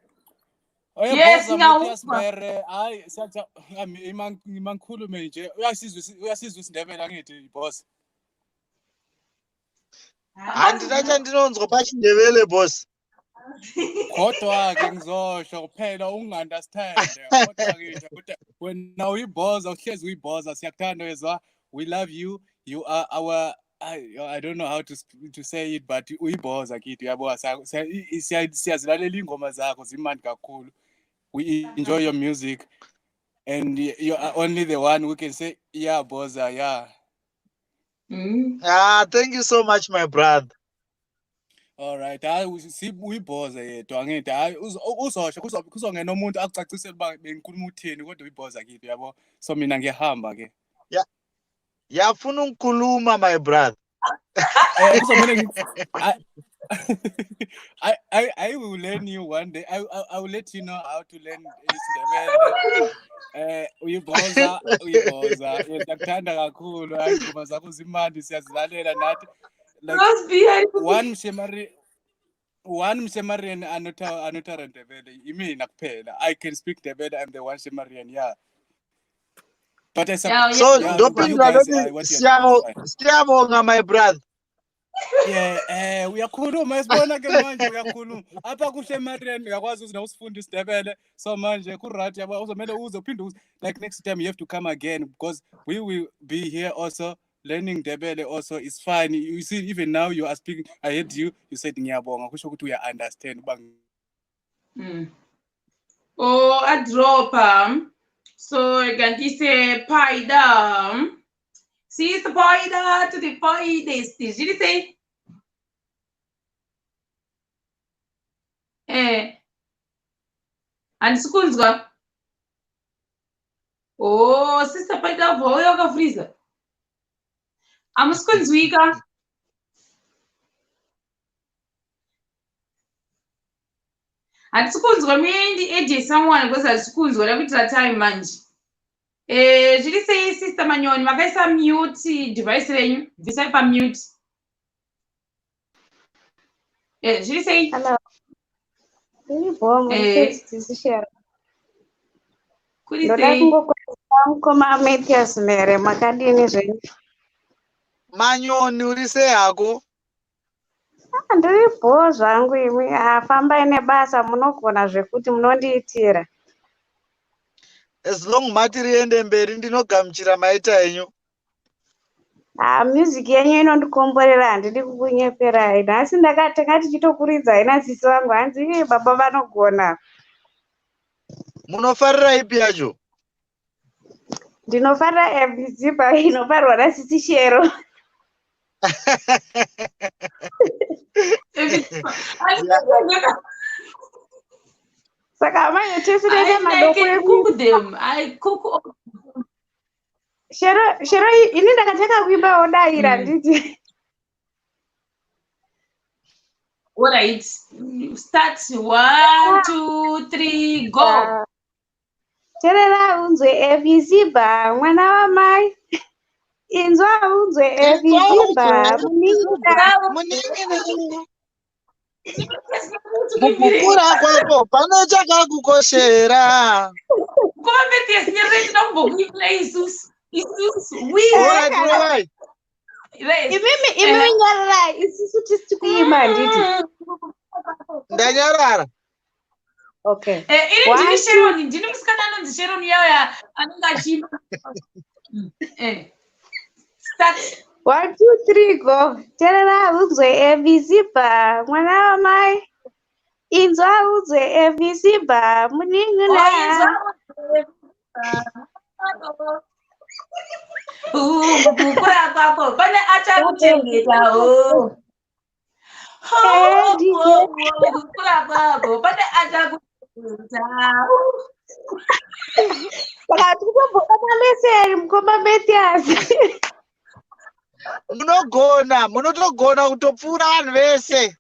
Oye Yes, boza Matthias ngiyakuzwa. Mere, hayi siyaja imangikhulume nje. Uyasizwa isiNdebele angithi, boss? Handina chandinonzwa pachiNdebele, boss. Kodwa ke ngizosho kuphela ungi-understand. Kodwa ke kodwa wena uyibhoza, uhlezi uyibhoza, siyakuthanda wezwa. We love you. You are our I don't know how to say it, but uyibhoza kithi, uyabo, siyazilalela ingoma zakho, zimnandi kakhulu. We enjoy your music and you are only the one who can say yeah, boza, yeah. Ah, thank you so much, my brother. All right, hayi si uyibhoza yethu angithi, hayi uzosho kuzongena umuntu akucacisele uba bengikhuluma uthini, kodwa uyibhoza kithi, uyabo. So mina ngiyahamba ke. Ya, yafuna ukukhuluma, my brother. Kuzomele I will learn you one day. I will let you know how to learn isiNdebele. Uyibhoza, uyibhoza. Ngiyakuthanda kakhulu. Hayi, ingoma zakho zimnandi, siyazilalela nathi. Like one Mshemari, one Mshemarian anotara Ndebele. Imina kuphela. I can speak Ndebele. I'm the one Shemarian. Yeah. But I Yeah, So yeah, you ndopindura guys, ndoti what you are doing is fine. siyabonga my brother. Yeah, uyakhuluma, sibona ke manje uyakhuluma. Apha kuhle Marian, uyakwazi ukuthi nawusifunda isiNdebele. So manje ku right, yabo, uzomele uze uphinde uze. Like next time you have to come again because we will be here also learning Ndebele also is fine. You see, even now you are speaking, I heard you, you said ngiyabonga, kusho ukuthi uya understand uba Oh, adropa. So ngandise paida. Sister paida to the paidest. Zviri sei? Handisi kunzwa. Oh, sister paida bva wauya wakafreeza. Hamusi kunzwika. Handisi kunzwa, miendi ede someone because handisi kunzwa ndakuitira time manje. Zviri sei, sister Manyoni? Makaisa mute device renyu, bvisai pamute. Zviri sei? Hello. Ndiri bho, muri sei, sisi Shero? Kuri Ndoda sei? kungokwazisa mukoma Mathias Mhere, makadini zvenyu? Manyoni, uri sei hako? Ah, ndiri bho zvangu imi. Ah, fambai nebasa, munogona zvekuti munondiitira. As long mati riende mberi, ndinogamuchira maita enyu. Ah, music yenyu inondikomborera, handidi kukunyeperai. Nhasi ndakatanga tichitokuridza ina sisi vangu, hanzi "Ii, baba vanogona." Munofarira ipi yacho? Ndinofarira ABC pa inofarirwa nasisi Shero. Saka manje tese toita I madoko can cook them. I cook all. Shero, Shero, ini ndakatanga kuimba wodaira nditi. All right. Start. 1, 2, 3, go. Terera unzwe ABC ba mwana wamai. Inzwa unzwe ABC ba munin'ina. Munin'ina. Mukukura kwako pane chakakukoshera. Mukoma Mathias, nyarara, tinoda kumbokuimbira isusu. Isusu. We. Alright, alright. Right. Imimi, imimi nyararai, isusu tisi kuimba handiti. Ndanyarara. Okay. Ini One, ndini two, Sharon, ndini musikana anonzi Sharon uyaya anenge achiimba. Start. 1, 2, 3, go. Terera unzwe ABC ba mwana wamai. Inzwa unzwe ABC ba munin'ina. Oh, inzwa. Mukukura kwako pane achakuchengeta. Oh. Eh, DJ. Mukukura kwako pane achakuchengeta. Saka tikutomboda maleseni mukoma Mathias. Munogona, munotogona kutopfuura vanhu vese.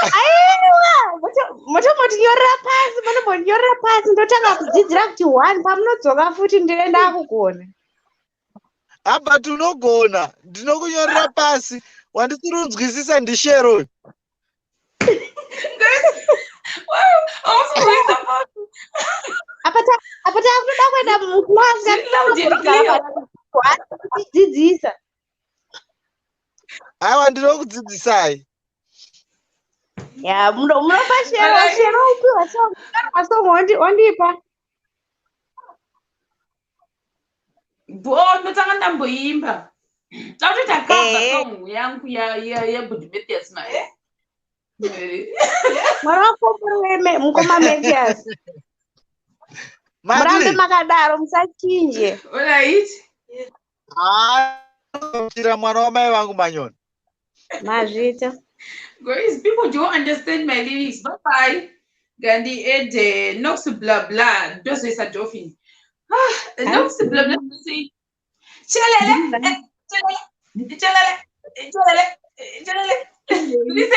Aiwa, motombonyorera pasi, munombonyorera pasi, ndotanga kudzidzira kuti one pamunodzoka futi ndine ndakugona. Apa tinogona, ndinokunyorera pasi. Wandisiri kunzwisisa ndiShero. Apa takutoda kuenda muclass Zviri loud and clear. kutidzidzisa. Aiwa, ndinokudzidzisai. Ya, munopa Shero, Alright. Shero upiwa song, upiwa song ondipa. Bo, ndotanga ndamboimba. Takutoita cover song yangu yaBud Mathias mare. Mwari wakomborere mukoma Mathias. Murambe Mati. makadaro, musachinje. Alright. Haaa, mwana wamai vangu Manyoni. Mazvita. Guys, people don't understand my lyrics. Bye bye. Gandhi Ede, Nox blah blah. Ndozoisa dolphin. Ah, Nox blah blah. Say, Chelele, chelele, chelele, chelele, chelele. Ndiri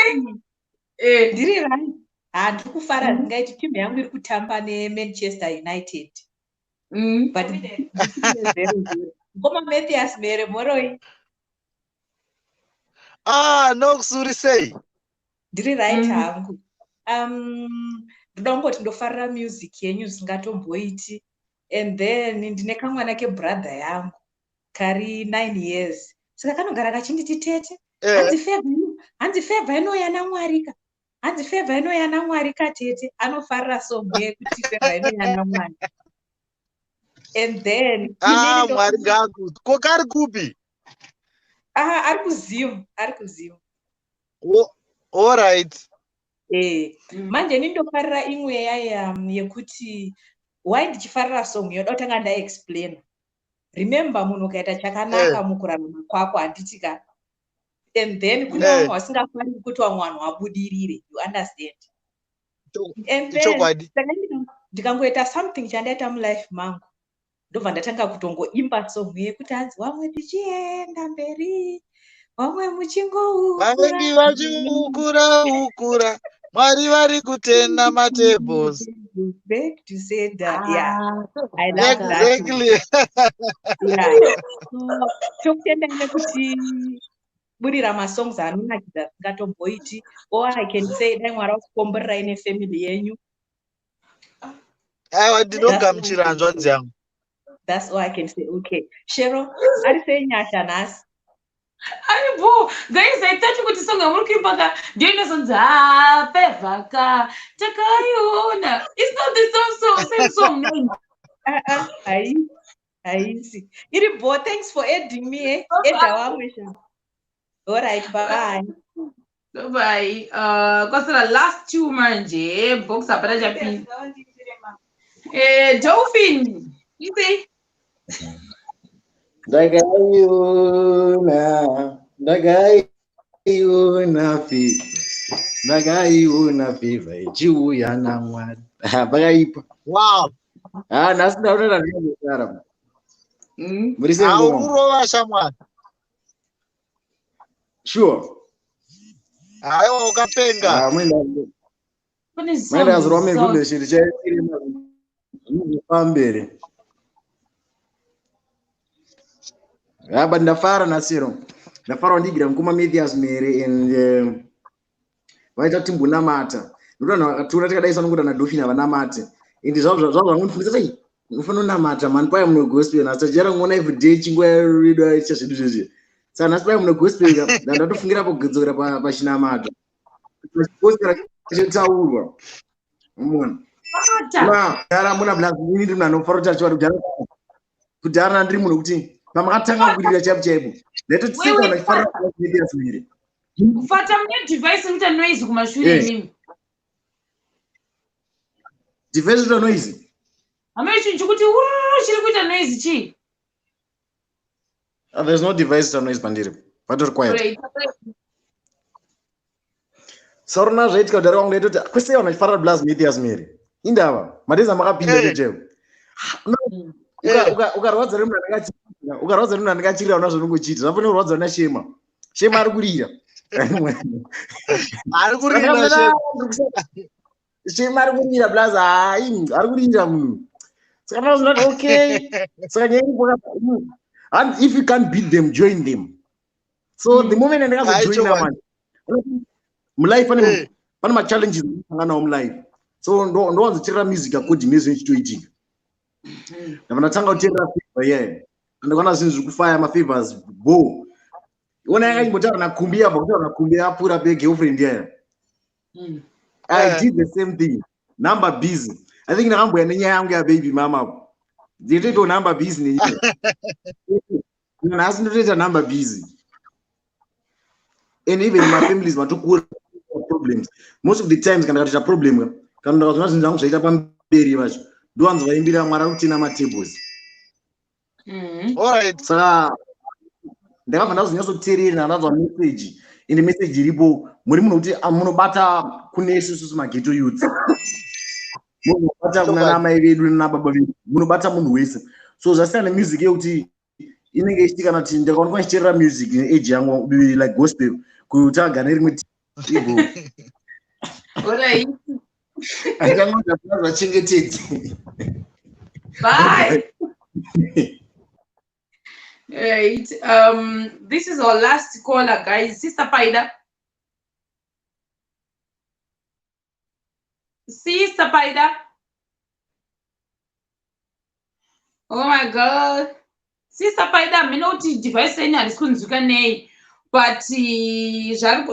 right. Ha, ndiri kufara zvingaiti. Timu yangu iri kutamba neManchester United. But 0-0. Ngoma Mathias Mere, moroi. Ah, Nox, uri sei? Ndiri right hangu. Ndoda kungoti ndofarira music yenyu zvisingatomboiti. And then ndine kamwana kebrother yangu kari 9 years, saka kanogara kachinditi, "Tete, hanzi favor inouya naMwari ka, hanzi favor inouya naMwari ka." Tete anofarira song yekuti "Favor inouya naMwari". And then Ah, Mwari ngaakudzwe. Ko kari kupi? Ah, ari kuZimu, ari kuZimu. All right. Manje ini ndofarira imwe yaya yekuti why ndichifarira song yoda kutanga ndaexplaina. Remember, munhu ukaita chakanaka mukurarama kwako, handiti ka, and then kune vamwe vasingafariri kuti vamwe vanhu vabudirire, you understand? And then Chokwadi. saka ndikangoita something chandaita mulife mangu, ndobva ndatanga kutongoimba song yekuti hanzi, "Vamwe tichienda mberi, vamwe muchingoukura." Vavengi vachiukura ukura, Mwari vari kutena matables. Back to sender. Yeah, I love that. Yeah, so tokutenda nekuti burira masongs anonakidza zvingatomboiti. All I can say, dai Mwari vakukomborerai nefamily yenyu. Aiwa, ndinogamuchira, hanzvadzi yangu. That's all I can say. Okay, Shero, ari sei Nyasha nhasi? Aibo guys, I thought kuti song yamuri kuimba ka ndiyo inozonzi ha favor ka takaiona. It's not the same song, same song name. Ah, haisi, haisi. Iri bo. Thanks for adding me, eh? Eda wamwe sha. Alright, bye. Bye. Kwasara last two manje, box hapana chapinda. Dolphin, you say? Ndakaiona, ndakaiona favor, ndakaiona favor ichiuya naMwari. Pakaipa. Wow. Ha, nhasi ndaona ndandinogara. Muri sei, ngoma? Haururova, shamwari. Sure. Haiwa, ukapenga. Ah, Kune maenda azorwa sound. mevhudhe shiri chairema zvinozofambere. Ha, but ndafara nhasiro, ndafara wandigira mukoma Mathias Mere and vaita timbonamata, nokuti vanhu vakatora tikadai sanongoda naDolphin havanamate, and zvavo zvangondifungisa sei unofanira kunamata mani paya muno gospel. Nhasi tachiara kuona everyday chinguva yedu aita zvedu zvezvi, saka nhasi paya muno gospel ka ndatofungira pakudzokera pachinamato, gospel chitaurwa umona. Kudhara muna black, ini ndiri munhu anofara kuti achiva kudhara. Kudhara ndiri munhu wekuti pamakatanga kurira chaipo chaipo ndaitoseka Wait, wait, ndachifarira Mathias Mere. Fata, mune device inoita noise kumashure imimi. Device inoita noise? Hamene chinhu chikuti ururu chiri kuita noise chii? Ah, there's no device inoita noise pandiri, patori quiet. Right. Saurona zvaitika kudhara kwangu, ndaitoti kwese vanhu vachifarira Blaz Mathias Mere, indava madezi amakapinda chaipo. Ukarwadza nemunhu anenge achirira, ukarwadza nemunhu anenge achirira, una zvaunongochiita zvafanira kurwadza nashema. Shema ari kurira. Ari kurira Shema. Shema ari kurira, Blaz, hai, ari kurira munhu. Saka ndazonati okay, saka nyaya iripo, and if you can't beat them, join them. So the moment andakazojoina Aichokwadi. manje mulife, pane machallenges anosangana nawo mulife, so ndowanzoteerera music according nezvinhu chitoitika. Ndabva ndatanga kuteerera favor iyayo, andikaona zvinhu zviri kufaya, mafavors bo. Ona yakachimbotaura naKumbi, yabva kutaura naKumbi apfuura pegirlfriend iyayo. I did the same thing, number busy. I think ndakamboya nenyaya yangu yababy mama apo, ndinotoitawo number busy nenyaya. Nhasi ndotoita number busy, and even mafamilies matokura problems most of the times. Kana ndakatoita problem ka, kana ndakazoona zvinhu zvangu zvaita pamberi vacho, ndowanza vaimbira Mwari ari kutina matables. Saka ndakabva ndazonyatsoteerera, ndanzwa message. Ende message iripo, muri munhu kuti munobata kune isusu maghetto youths, munobata kuna namai vedu nababa vedu, munobata munhu wese. So zvasiyana nemusic yekuti inenge ichiiti kana kuti ndakaonekwa ndichiteerera music neage yangu, like gospel. Kutsvaga nerimwe table. Alright. Andichangoda vachengetedze. Bye. Right. This is our last caller, guys. Sister Paida. Sister Paida. Oh my God. Sister Paida, hameno kuti device yenyu handisi kunzwika nei, but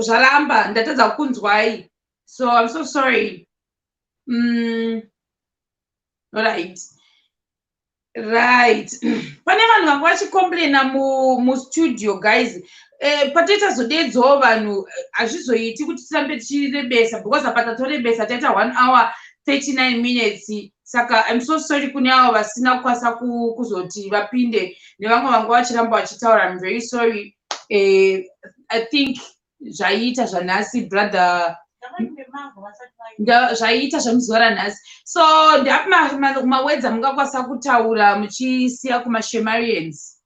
zvaramba ndatadza kukunzwai. So I'm so sorry. Right. Right. Pane vanhu vanga vachicomplaina mustudio guys. Patoita zodedzawo vanhu, hazvizoiti kuti tirambe tichirebesa because apa tatorebesa taita 1 hour 39 minutes. Saka I'm so sorry kune avo vasina kukwanisa kuzoti vapinde nevamwe vanga vachiramba vachitaura. I'm very sorry. I think zvaiita zvanhasi brother, zvaiita zvamuzuva ranhasi. So ndapi mawedza mungakwanisa kutaura muchisiya kumashemarians?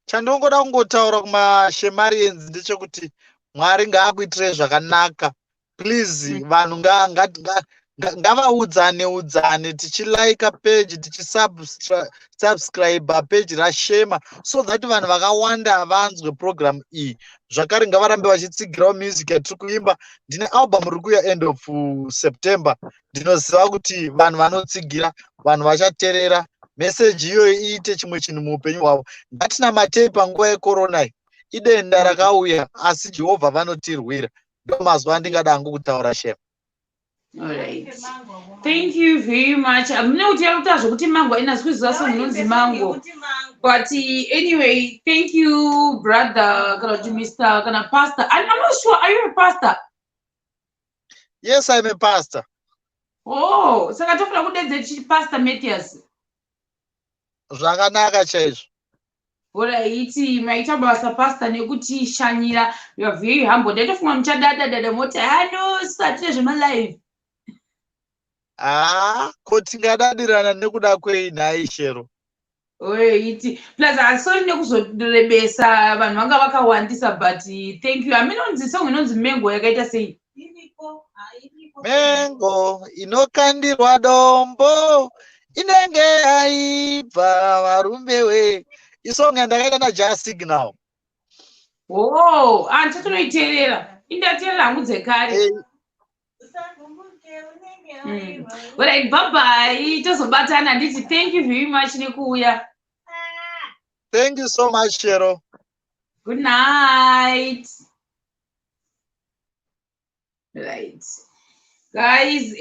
Chandinongoda kungotaura kumashemarians ndechekuti Mwari ngaakuitirei zvakanaka. Please, vanhu ngavaudzane udzane, tichilaika page, tichisubscribe page raShema so that vanhu vakawanda vanzwe program iyi. Zvakare ngavarambe vachitsigirawo music yatiri kuimba. Ndine album riri kuuya end of September. Ndinoziva kuti vanhu vanotsigira, vanhu vachateerera meseji iyoyo iite chimwe chinhu muupenyu hwavo. Ngatinamatei panguva yekorona iyi. Idenda rakauya, asi Jehovha vanotirwira. Ndo mazuva andingada hangu kutaura, Shema. Alright. Thank you very much. Mune kuti yakuta zvokuti mango ina kuziva semunonzi mango. But anyway, thank you brother, kana kuti Mr. kana pastor. I'm not sure, are you a pastor? Yes, I'm a pastor. Oh, saka tofanira kudedze chi Pastor Matthias. Zvakanaka chaizvo. Alright, maita basa pastor nekutishanyira. You are very humble. Ndaitofunga muchadada dada moti ano sati zvemalive. Ah, ko tingadadirana nekuda kwei nhai, Shero? Oiti plus asori nekuzorebesa, vanhu vanga vakawandisa, but thank you. Haminonzi song inonzi Mango yakaita sei? Mengo inokandirwa dombo inenge yaibva varume we. Isong yandakaita naJa Signal. Oh, handichatonoiteerera. Indateerera hangu dzekare. Alright, bye bye. Tozobatana nditi thank you very much nekuuya. Thank you so much, Shero. Good night. Right. Guys,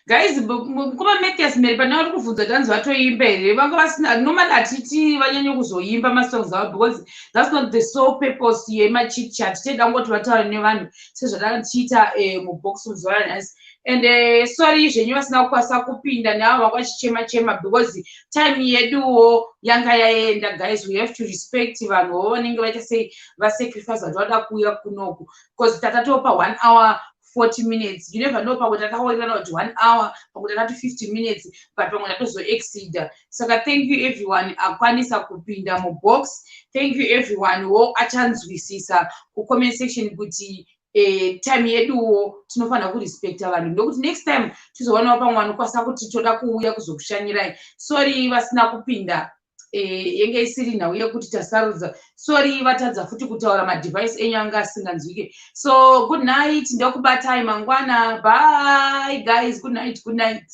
guys, kuma Mathias Mhere pane vari kubvunza kuti hanzi vatoimba here. Vanga vasina, normally hatiti vanyanye kuzoimba masongs avo because that's not the sole purpose yemachit chat. Tinoda kungoti vataure nevanhu sezvatanga tichiita mubox muzuva ranhasi. And sorry zvenyu vasina kukwanisa kupinda neavo vanga vachichema chema because time yeduwo yanga yaenda. Guys, we have to respect vanhuwo vanenge vaita sei, vasacrifice vanhu vada kuuya kunoku because tatatopa 1 hour 40 minutes. You never know, pamwe takawirirana kuti 1 hour, pamwe takati 50 minutes, but pamwe tatozoexceeda. Saka thank you everyone akwanisa kupinda mubox. Thank you everyone wo achanzwisisa kucomment section kuti time yeduwo tinofanira kurespecta vanhu, ndokuti next time tizowanawo pamwe vanokwanisa kuti toda kuuya kuzokushanyirai. Sorry vasina kupinda, yenge isiri nhau yekuti tasarudza. Sorry vatadza futi kutaura, madevice enyu anga asinganzwike. So good night, ndokubatai mangwana. Bye guys, good night, good night.